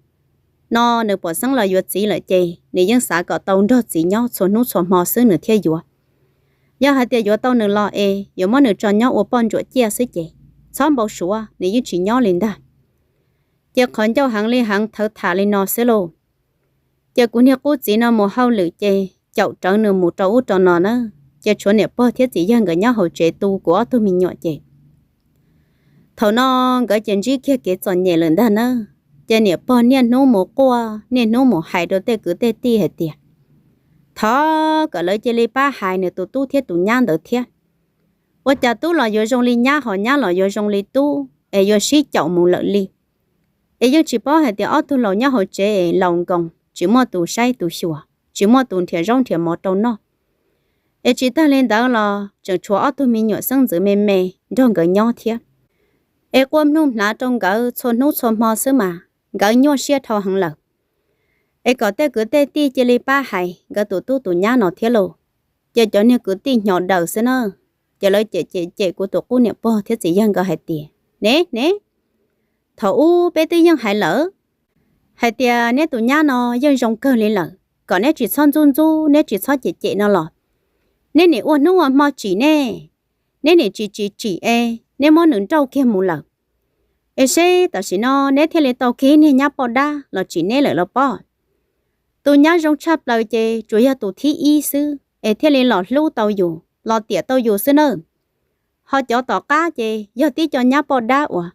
No nws pom xeeb los yuav txiv lawm ces nws yeej xav kom tau nrog txiv nyob txhua hnub txhua hmo xwb nws thiaj yuav. Yog hais tias yuav tau nws los es yuav muab nws tso nyob ua poj ntsuam ciaj xwb ces txhob npau suav, nws yeej tsis nyob li ntag. Ces qhov ncauj heev li heev thawv tham li no xwb lauj. Ces kuv niag qub txiv no mus hauj lwm ces caum rawv nws mus rau ub rau no na. Ces tshuav niam pog thiab txiv yawg nkawd nyob hauv tsev tu kuv ob tug me nyuam ces Thaum no nkawd ces ntsib kiag kev txom nyem lawm ntag na. Ces niam pog niaj hnub mus quaj niaj hnub mus hais rau tej kwv tej tij hais tias thov kom lawv cia li pab hais nws tus tub thiab tus nyab ntawd thiab. Ua cas tub los yuav zoo li nyab, ho nyab los yuav zoo li tub es yuav sib caum mus lawm li. Es yeej tsis paub hais tias ob tug laus nyob hauv tsev es laus nkoos, tsis muaj tus saib tus xyuas, tsis muaj tus nrhiav zaub nrhiav mov rau noj. Es tsis tag li ntawd los tseem tshuav ob tug me nyuam xeeb ntxwv me me nrog nkawd nyob thiab. Es quaj mloog hnav rau nkawd txhua hnub txhua hmo xwb mas nkawd nyuaj siab dhau heev lawm. Es kom tej kwv tej tij cia li pab hais nkawd tus tub tus nyab no thiab lauj. Ces cov niag kwv tij hnyo daws xwb na. Ces lawv cem cem cem kuv tus qub niam pog thiab txiv yawg nkawd hais tias, Ne, ne, thaum ub peb twb yeej hais lawm hais tias neb tus nyab no yeej zoo kawg li lawm, kom neb tsis txhob ntxub ntxub, neb tsis txhob cem cem no los neb nim ua hnub ua hmo tsim ne, neb nim tsis tsis tsim es neb muab nws nrauj kiag mus lawm. Es seb tam sim no neb thiaj li tau kiag niag nyab poj dab los tsim neb lawm los pob. Tus nyab zoo tshaj plaws ces tsuas yog tus thib ib xwb es thiaj li los hlub tau yus, los tiam tau yus xwb nawb. Ho cov tom qab ces yog tib co nyab poj dab uas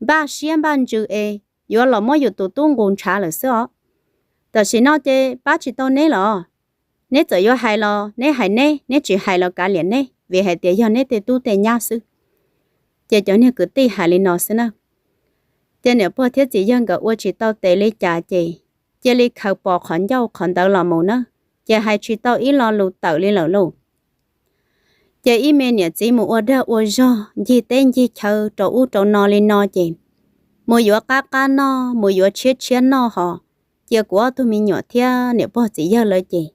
npaj siab npaj ntsws es yuav los muab yus tus tub nqus ntshav lawm xwb os. Tam sim no ces pab tsis tau neb los, neb txawm yuav hais los neb hais neb, neb tsis hais los kav liam neb, vim hais tias yog neb tej tub tej nyab xwb. Ces cov niag kwv tij hais li no xwb na. Ces niam pog thiab txiv yawg nkawd ua tsis tau tes li cas ces cia li khaws pos qhov ncauj qhov ntawd los mus na, ces hais tsis tau ib lo lus tawm li lawm lauj. Ces ib me niam txiv mus ua dag ua zog ncig teb ncig chaw rau ub rau no li no ces mus yuav qab qab noj, mus yuav tshiab tshiab noj ho cia kuv ob tug me nyuam thiab niam pog txiv yawg lawv ces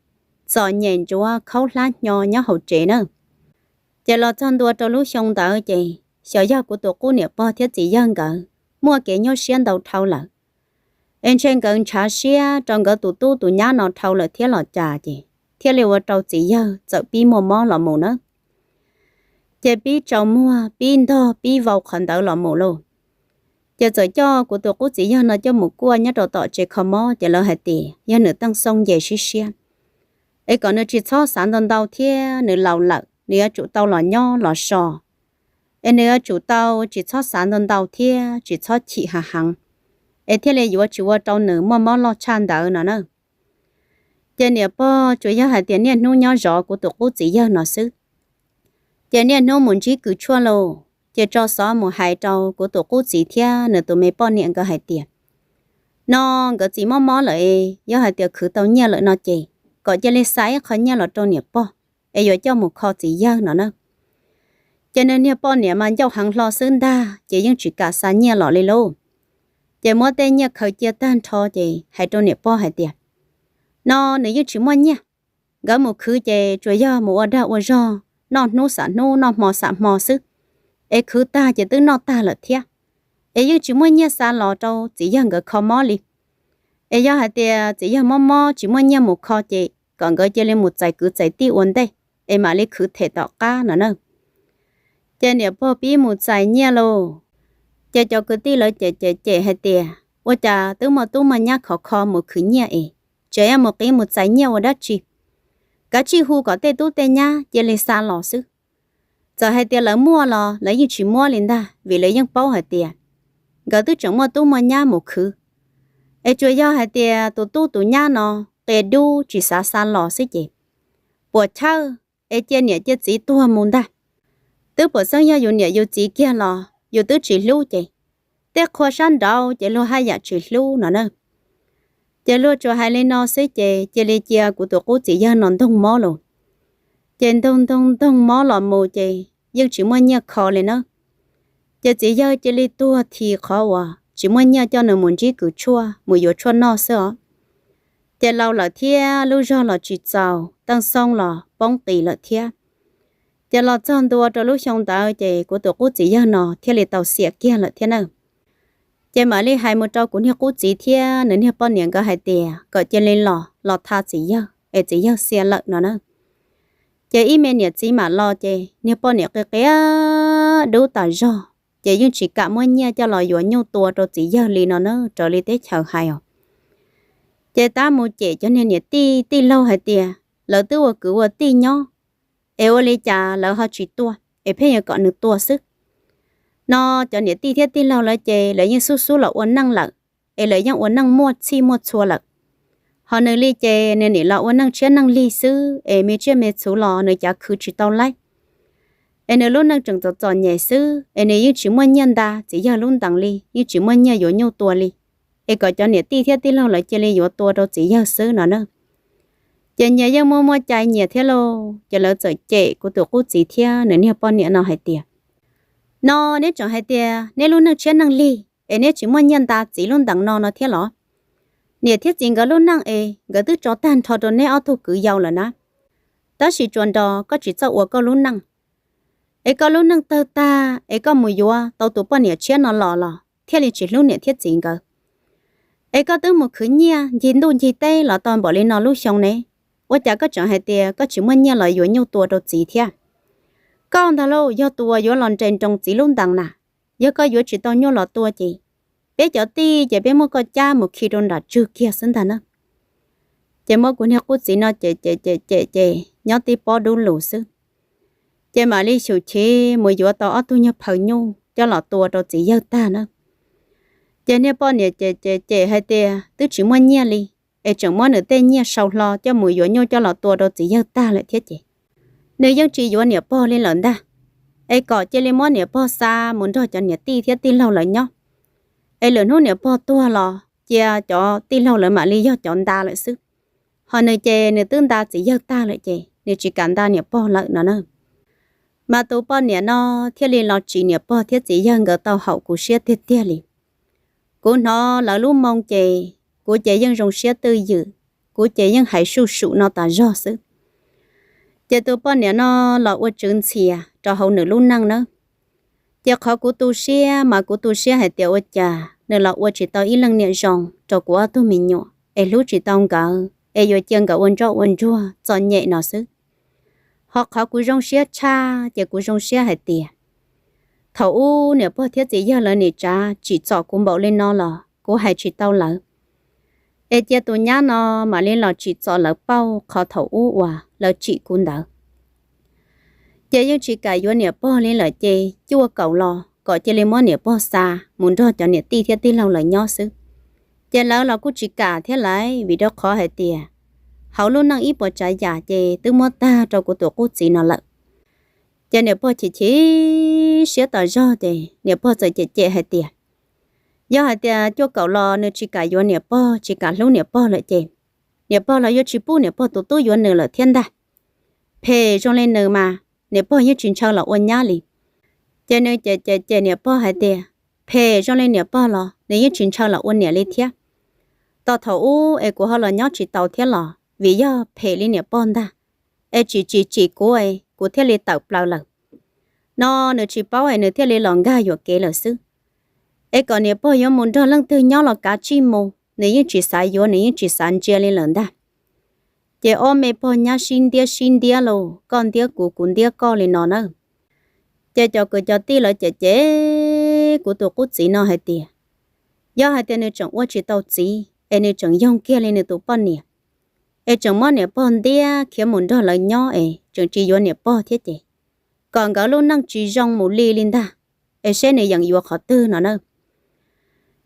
txom nyem ntsuav khaub hlab hnyo nyob hauv tsev na. Ces los txog ntua rau lub xyoo ntawd ces xyov yog kuv tus qub niam pog thiab txiv yawg nkawd muaj kev nyuaj siab ntau dhau lawm, es ntshe nkawd ntshav siab rau nkawd tus tub tus nyab no dhau lawm thiab los cas ces thiaj li ua rau txiv yawg txawm pib muaj mob los mus na. Ces pib tsaus muag, pib ntog, pib vau qhov ntawd los mus lauj. Ces txawm coj kuv tus qub txiv yawg no coj mus kuaj nyob rau tom tsev kho mob ces lawv hais tias yog nws teej xoob nce siab siab, es kom nws tsis txhob xav ntau ntau thiab nws laus lawm, nws yuav tsum tau los nyob los so. Es nws yuav tsum tau tsis txhob xav ntau ntau thiab tsis txhob chim hav heev, es thiaj li yuav tsis ua rau nws muaj mob loj tshaj ntawd no na. Ces niam pog tsuas yog hais tias niaj hnub nyob zov kuv tus qub txiv yawg no xwb. Ces niaj hnub mus ntsib kws tshuaj lauj, ces tso xov mus hais rau kuv tus qub txiv thiab nws tus me poj niam nkawd hais tias, no nkawd txiv mob mob lawm es yog hais tias khwv tau nyiaj lawm no ces kom cia li xa ib qho nyiaj los rau niam pog, es yuav coj mus kho txiv yawg no na. Ces nws niag poj niam mas ncauj heev hlo xwb ntag ces yeej tsis kam xa nyiaj los li lauj. Ces muab tej nyiaj khaws cia tag nrho ces hais rau niam pog hais tias, no nws yeej tsis muaj nyiaj, nkawd mus khwv ces tsuas yog mus ua dag ua zog, noj hnub xam hnub, noj hmo xam hmo xwb, es khwv tag ces twb noj tag lawm thiab, es yeej tsis muaj nyiaj xa los rau txiv yawg nkawd kho mob li. Es yog hais tias txiv yawg mob mob tsis muaj nyiaj mus kho ces kom nkawd cia li mus txais kwv txais tij ua ntej, es mam li khwv them tom qab no na. Ces niam pog pib mus txais nyiaj lauj. Ces cov kwv tij lawv cem cem cem hais tias, ua cas twb muaj tub muaj nyab khov kho mus khwv nyiaj es tseem yuav mus qiv mus txais nyiaj ua dab tsi? Kav tsij hu kom tej tub tej nyab cia li xa los xwb. Txawm hais tias lawv muaj los lawv yeej tsis muab li ntag, vim lawv yeej paub hais tias nkawd twb tseem muaj tub muaj nyab mus khwv. Es tsuas yog hais tias tus tub tus nyab no qia dub tsis xav xa los xwb ces puas chawj, es cia niam cia txiv tuag mus ntag. Twb puas xeeb yog yus niam yus txiv kiag los yus twb tsis hlub ces tej qhua sab nraud ces luag haj yam tsis hlub no na. Ces luag tsuas hais li no xwb ces cia li cia kuv tus qub txiv yawg no ntoog mob lauj. Ces ntoog ntoog ntoog mob los mus ces yeej tsis muaj nyiaj kho li na. Ces txiv yawg cia li tuag this qhov uas tsis muaj nyiaj coj nws mus ntsib kws tshuaj mus yuav tshuaj noj xwb os. Ces laus lawm thiab lub zog los tsis txaus, teej xoob los poob qis lawm thiab. Ces los txog ntua rau lub xyoo ntawd ces kuv tus qub txiv yawg no thiaj li tau xiam kiag lawm thiab na. Ces mam li hais mus rau kuv niag qub txiv thiab nws niag poj niam nkawd hais tias kom cia li los los tha txiv yawg es txiv yawg xiam lawm no na. Ces ib me niam txiv mam los ces niag poj niam qia qia dub tas zog ces yeej tsis kam muab nyiaj coj los yuav nyuj tua rau txiv yawg li no na, raws li teb chaws hais os. Ces tab mus cem cov niag niam tij tij laug hais tias lawv twb ua kwv ua tij nyob, es ua li cas lawv ho tsis tua, es pheej yuav kom nws tua xwb. No cov niam tij thiab tij laug lawv ces lawv yeej xub xub los ua neej lawm, es lawv yeej ua neej muaj txhij muaj txhua lawm. Ho nws li ces nws nim los ua neej tshiab neej lig xwb es me tsiaj me txhu los nws cav khwv tsis tau laib. Es nws lub neej tseem txom txom nyem xwb es nws yeej tsis muaj nyiaj nta txiv yawg lub ntees li, yeej tsis muaj nyiaj yuav nyuj tua li. Es kom cov niam tij thiab tij laug lawv cia li yuav tua rau txiv yawg xwb no na. Ces nyias yeej muaj muaj cai nyias thiab lauj, ces lawv txawm cem kuv tus qub txiv thiab nws niag poj niam no hais tias, no neb tseem hais tias neb lub neej tshiab neej lig es neb tsis muaj nyiaj nta txiv lub ntees no no thiab los? Niam thiab txiv nkawd lub neej es nkawd twb tso tag nrho rau neb ob tug kwv yau lawm na, tab sis tsuas nrog koj tsis txawj ua koj lub neej. Es koj lub neej tawg tag es koj mus yuav tau tus poj niam tshiab no los los thiaj li tsis hlub niam thiab txiv nkawd. Es koj twb mus khwv nyiaj ncig ntuj ncig teb los tau npaum li no lub xyoo ne, ua cas koj tseem hais tias koj tsis muaj nyiaj los yuav nyuj tua rau txiv thiab? Koj ntag lauj yog tus uas yuav los nres nroos txiv lub ntees na. Yog koj yuav tsis tau nyuj los tua ces peb cov tij ces peb muab koj cab mus khi rau nram tswg kiag xwb ntag na. Ces muab kuv niag qub txiv no cem cem cem cem ces nyob tib pob dub lus xwb. Ces mam li xyum chiv mus yuav tau ob tug nyuag phaws nyuj coj los tua rau txiv yawg tag na. Ces niag poj niam cem cem cem hais tias twb tsis muaj nyiaj li, es tseem muab nws tej nyiaj sau hlo coj mus yuav nyuj coj los tua rau txiv yawg tag lawm thiab ces nws yeej tsis yuav niam pog li lawm ntag. Es kom cia li muab niam pog xa mus nrog cov niam tij thiab tij laug lawv nyob. Es lwm hnub niam pog tuag los cia cov tij laug lawv mam li yog cov nta lawm xwb. Ho nws ces nws twb nta txiv yawg tag lawm ces nws tsis kam nta niam pog lawm no na. Mas tus poj niam no thiaj li los tsim niam pog thiab txiv yawg nkawd tau haum kuv siab tiag tiag li. Kuv hnov lawv lub moo ces kuv ces yeej zoo siab twj ywm, kuv ces yeej hais suj sum no tas zog xwb. Ces tus poj niam no los ua tswv ntxhias rau hauv nws lub neej nawb. Ces qhov kuv tu siab mas kuv tu siab hais tias ua cas nws los ua tsis tau ib leej niam zoo rau kuv ob tug me nyuam es hlub tsis tau nkawd es yuav cia nkawd ua ntsoj ua ntsuag txom nyem no xwb. Ho qhov kuv zoo siab tshaj ces kuv zoo siab hais tias thaum ub niam pog thiab txiv yawg lawv nim tsav tsim txom kuv npaum li no los kuv hais tsis tau lawv. Es cia tus nyab no mam li los tsim txom lawv pauj qhov thaum ub uas lawv tsim kuv ntawd. Ces yeej tsis kam yuav niam pog li lawm ces cuaj kaum los kom cia li muab niam pog xa mus nrog cov niam tij thiab tij laug lawv nyob xwb. Ces lawv los kuj tsis kam thiab lawm vim rau qhov hais tias hauv lub neej ib puas tsav yam ces twb muab tag rau kuv tus qub txiv no lawm. Ces niam pog chim chim siab tas zog ces niam pog txawm cem cem hais tias yog hais tias cuaj kaum los nws tsis kam yuav niam pog tsis kam hlub niam pog lawm ces niam pog los yuav tsis pub niam pog tus tub yuav nws lawm thiab ntag. Phem zoo li nws mas niam pog yeej tsis ntshaw los ua nyab li. Ces nws cem cem cem niam pog hais tias phem zoo li niam pog los nws yeej tsis ntshaw los ua niam li thiab. Tos thaum ub es kuv ho los nyob tsis tau thiab los vim yog phem li niam pog ntag, es tsis tsim tsim kuv es kuv thiaj li tawm plaws lawm. No nws tsis paub es nws thiaj li los nkag yuam kev lawm xwb. Es kom niam pog yuav mus nrog leej twg nyob los kav tsij mus, nws yeej tsis xav yuav nws yeej tsis xav ntsia li lawm ntag. Ces ob me pog nyab sib ntiab sib ntiab los koj ntiab kuv kuv ntiab koj li no na. Ces cov kwv cov tij lawv cem cem kuv tus qub txiv no hais tias yog hais tias nws tseem ua tsis tau txiv es nws tseem yoog kiag li nws tus poj niam, es tseem muab niam pog ntiab khiav mus nrog lawv nyob es tseem tsis yuav niam pog thiab ces kom nkawd lub neej tsis zoo mus li li ntag, es seb nws yeem yuav qhov twg no na.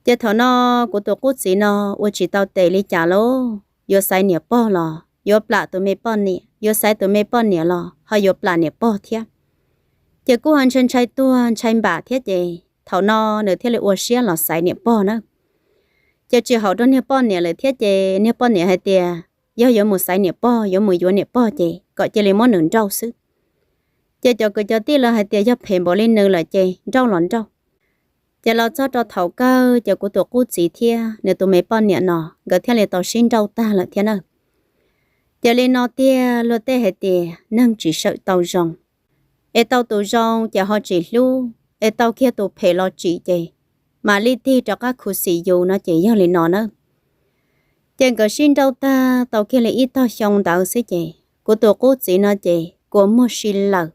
Ces thaum no kuv tus qub txiv no ua tsis tau tes li cas lauj, yuav xaiv niam pog los yuav plam tus me poj niam, yuav xaiv tus me poj niam los ho yuav plam niam pog thiab. Ces kuj ho ntshai ntshai tuag ntshai npam thiab ces thaum no nws thiaj li ua siab los xaiv niam pog na. Ces tsis haum rau niag poj niam lawm thiab ces niag poj niam hais tias yog yuav mus xaiv niam pog yuav mus yuav niam pog ces kom cia li muab nws nrauj xwb. Ces cov kwv cov tij lawv hais tias yog phem npaum li nws lawm ces nrauj los nrauj. Ces los txog rau thaum kawg ces kuv tus qub txiv thiab nws tus me poj niam no nkawd thiaj li tau sib nrauj tag lawm thiab na. Ces li no tiag luag tej hais tias neeg tsis sawm tau zoo, es tau tus zoo ces ho tsis hlub, es tau kiag tus phem los tsim ces mam li tig rov qab khuv xim yus no ces yog li no na. Ces nkawd sib nrauj tag tau kiag li ib tog xyoo ntawd xwb ces kuv tus qub txiv no ces kua muag si lawm,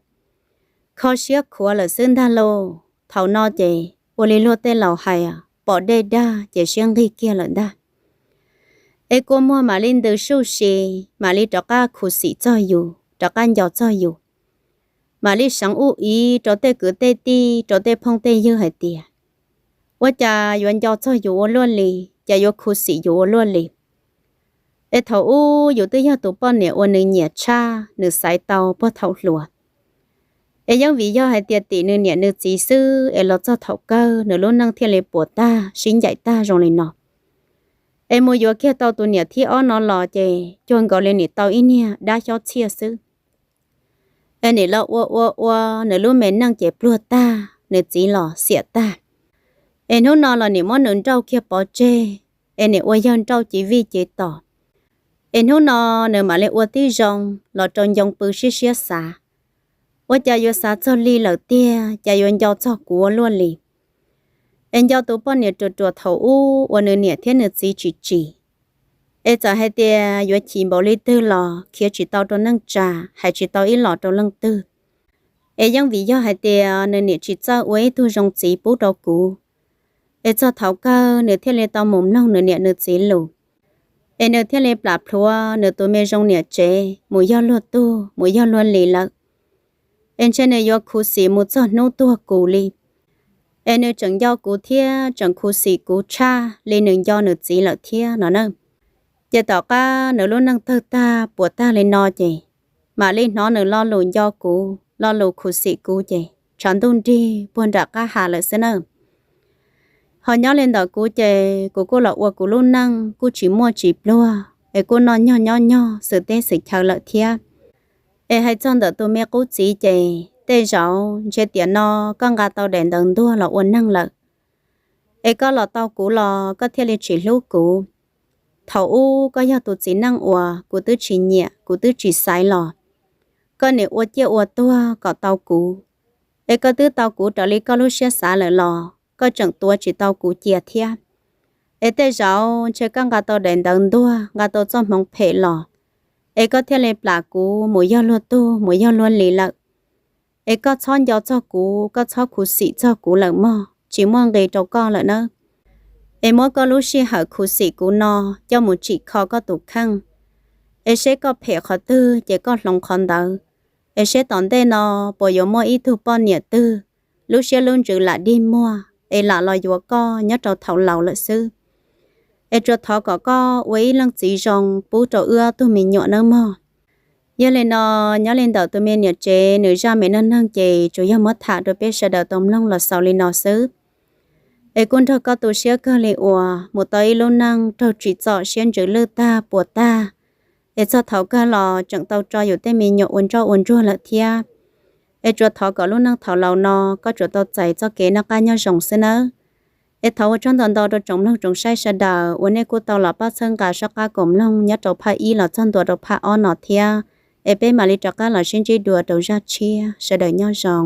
kho siab khuav lawm xwb ntag lauj. Thaum no ces ua li luag tej laus hais, pom dej dag ces siab nqig kiag lawm ntag. Es kua muag mam li ntws suj si, mam li rov qab khuv xim txog yus, rov qab nco txog yus. mam li seev ub iv rau tej kwv tej tij, rau tej phooj tej ywg hais tias, ua cas yuav nco txog yus ua luaj li, cas yuav khuv xim yus ua luaj li. Es thaum ub yus twb yog tus poj niam uas nws nyiam tshaj, nws xaiv tau puag thaum hluas. Es yeej vim yog hais tias tim nws niam nws txiv xwb es los txog thaum kawg nws lub neej thiaj li puas tag sib ncaim tag zoo li no. Es mus yuav kiag tau tus niam thib ob no los ces cuag nkaus li nim tau ib niag dab xyob txhiaj xwb. Es nim los ua ua ua nws lub me neej ces pluag tag, nws txiv los xiam tag. Es hnub no los nim muab nws nrauj kiag pov tseg, es nim ua yawg nrauj cev vij cev tom. Es hnub no nws mam li ua tib zoo los rau ncoo pw siab siab xav, ua cas yuav xav txog li lawm tiag, cas yuav nco txog kuv ua luaj li. Es nco tus poj niam ruam ruam thaum ub uas nws niam thiab nws txiv tsis tsim. Es txawm hais tias yuav chim npaum li twg los khiav tsis tau rau neej tsa, hais tsis tau ib los rau leej twg. Es yeej vim yog hais tias nws niam tsis txawj ua ib tug zoo txiv pub rau kuv. Es txog thaum kawg nws thiaj li tau mus mloog nws niam nws txiv lus. Es nws thiaj li plam plhuav nws tus me zoo niam tsev mus yog luag tug mus yog luag li lawm. Es ntshe nws yuav khuv xim mus txog hnub tuag kuv li. Es nws tseem nco kuv thiab tseem khuv xim kuv tshaj li nws nco nws txiv lawm thiab no na. Ces tom qab nws lub neej tawg tag puas tag li no ces mam li hnov nws lo lus nco kuv, lo lus khuv xim kuv ces tshav ntuj nrig puag nram qab ha lawm xwb na. Ho nyob li ntawm kuv ces kuv kuj los ua kuv lub neej kuj tsis muaj tsis pluag, es kuj noj nyog nyob nyog xwm teb xwm chaw lawm thiab. Es hais txog ntawm tus me qub txiv ces tej zaum ntshe tiam no koj nqa tau daim ntawv ntuag los ua neeg lawm. Es koj los tau kuv los koj thiaj li tsis hlub kuv. Thaum ub koj yog tus txiv neej uas kuv twb tsis nyiam kuv twb tsis xaiv los, koj nim ua ciaj ua tuag kom tau kuv. Es koj twb tau kuv raws li koj lub siab xav lawm los koj tseem tuav tsis tau kuv cia thiab. Es tej zaum ntshe koj nqa tau daim ntawv ntuag, nqa tau txoj hmoov phem los, es koj thiaj li plam kuv mus yog luag tug mus yog luag li lawm. Es koj txhob nco txog kuv, koj txhob khuv xim txog kuv lawm mog, tsis muaj nqis rau koj lawm nawb. Es muab koj lub sij hawm khuv xim kuv no coj mus tsim kho koj tus kheej. Es seb koj phem qhov twg ces koj hloov qhov ntawd. Es seb tom ntej no puas yuav muaj ib tug poj niam twg lub siab lub ntsws lam dig muag es lam los yuav koj nyob rau thaum laus lawm xwb. Es tsuas thov kom koj ua ib leej txiv zoo pub rau wb ob tug me nyuam nawb mog. Yog li no, nyob li ntawm tus me niam tsev nws zaj me neej neeg ces tsuas yog muab tham rau peb sawv daws tau mloog los xaus li no xwb. Es kuj nrog koj tu siab kawg li uas mus tau ib lub neej raug tsim txom siab ntsws lwj tag puas tag, es txog thaum kawg los tseem tau tso yus tej me nyuam ua ntsoj ua ntsuag lawm thiab. Es tsuas thov kom lub neej thaum laus no koj tsuas tau txais txoj kev noj qab nyob zoo xwb nawb. Es thov ua tsaug ntau ntau rau tsoom mloog tsoom saib sawv daws uas nej kuj tau los pab txhawb nqa soj qab koom mloog nyob rau phaj ib los txog ntua rau phaj ob no thiab. Es peb mam li rov qab los sib ntsib dua rau zaj tshiab, sawv daws nyob zoo.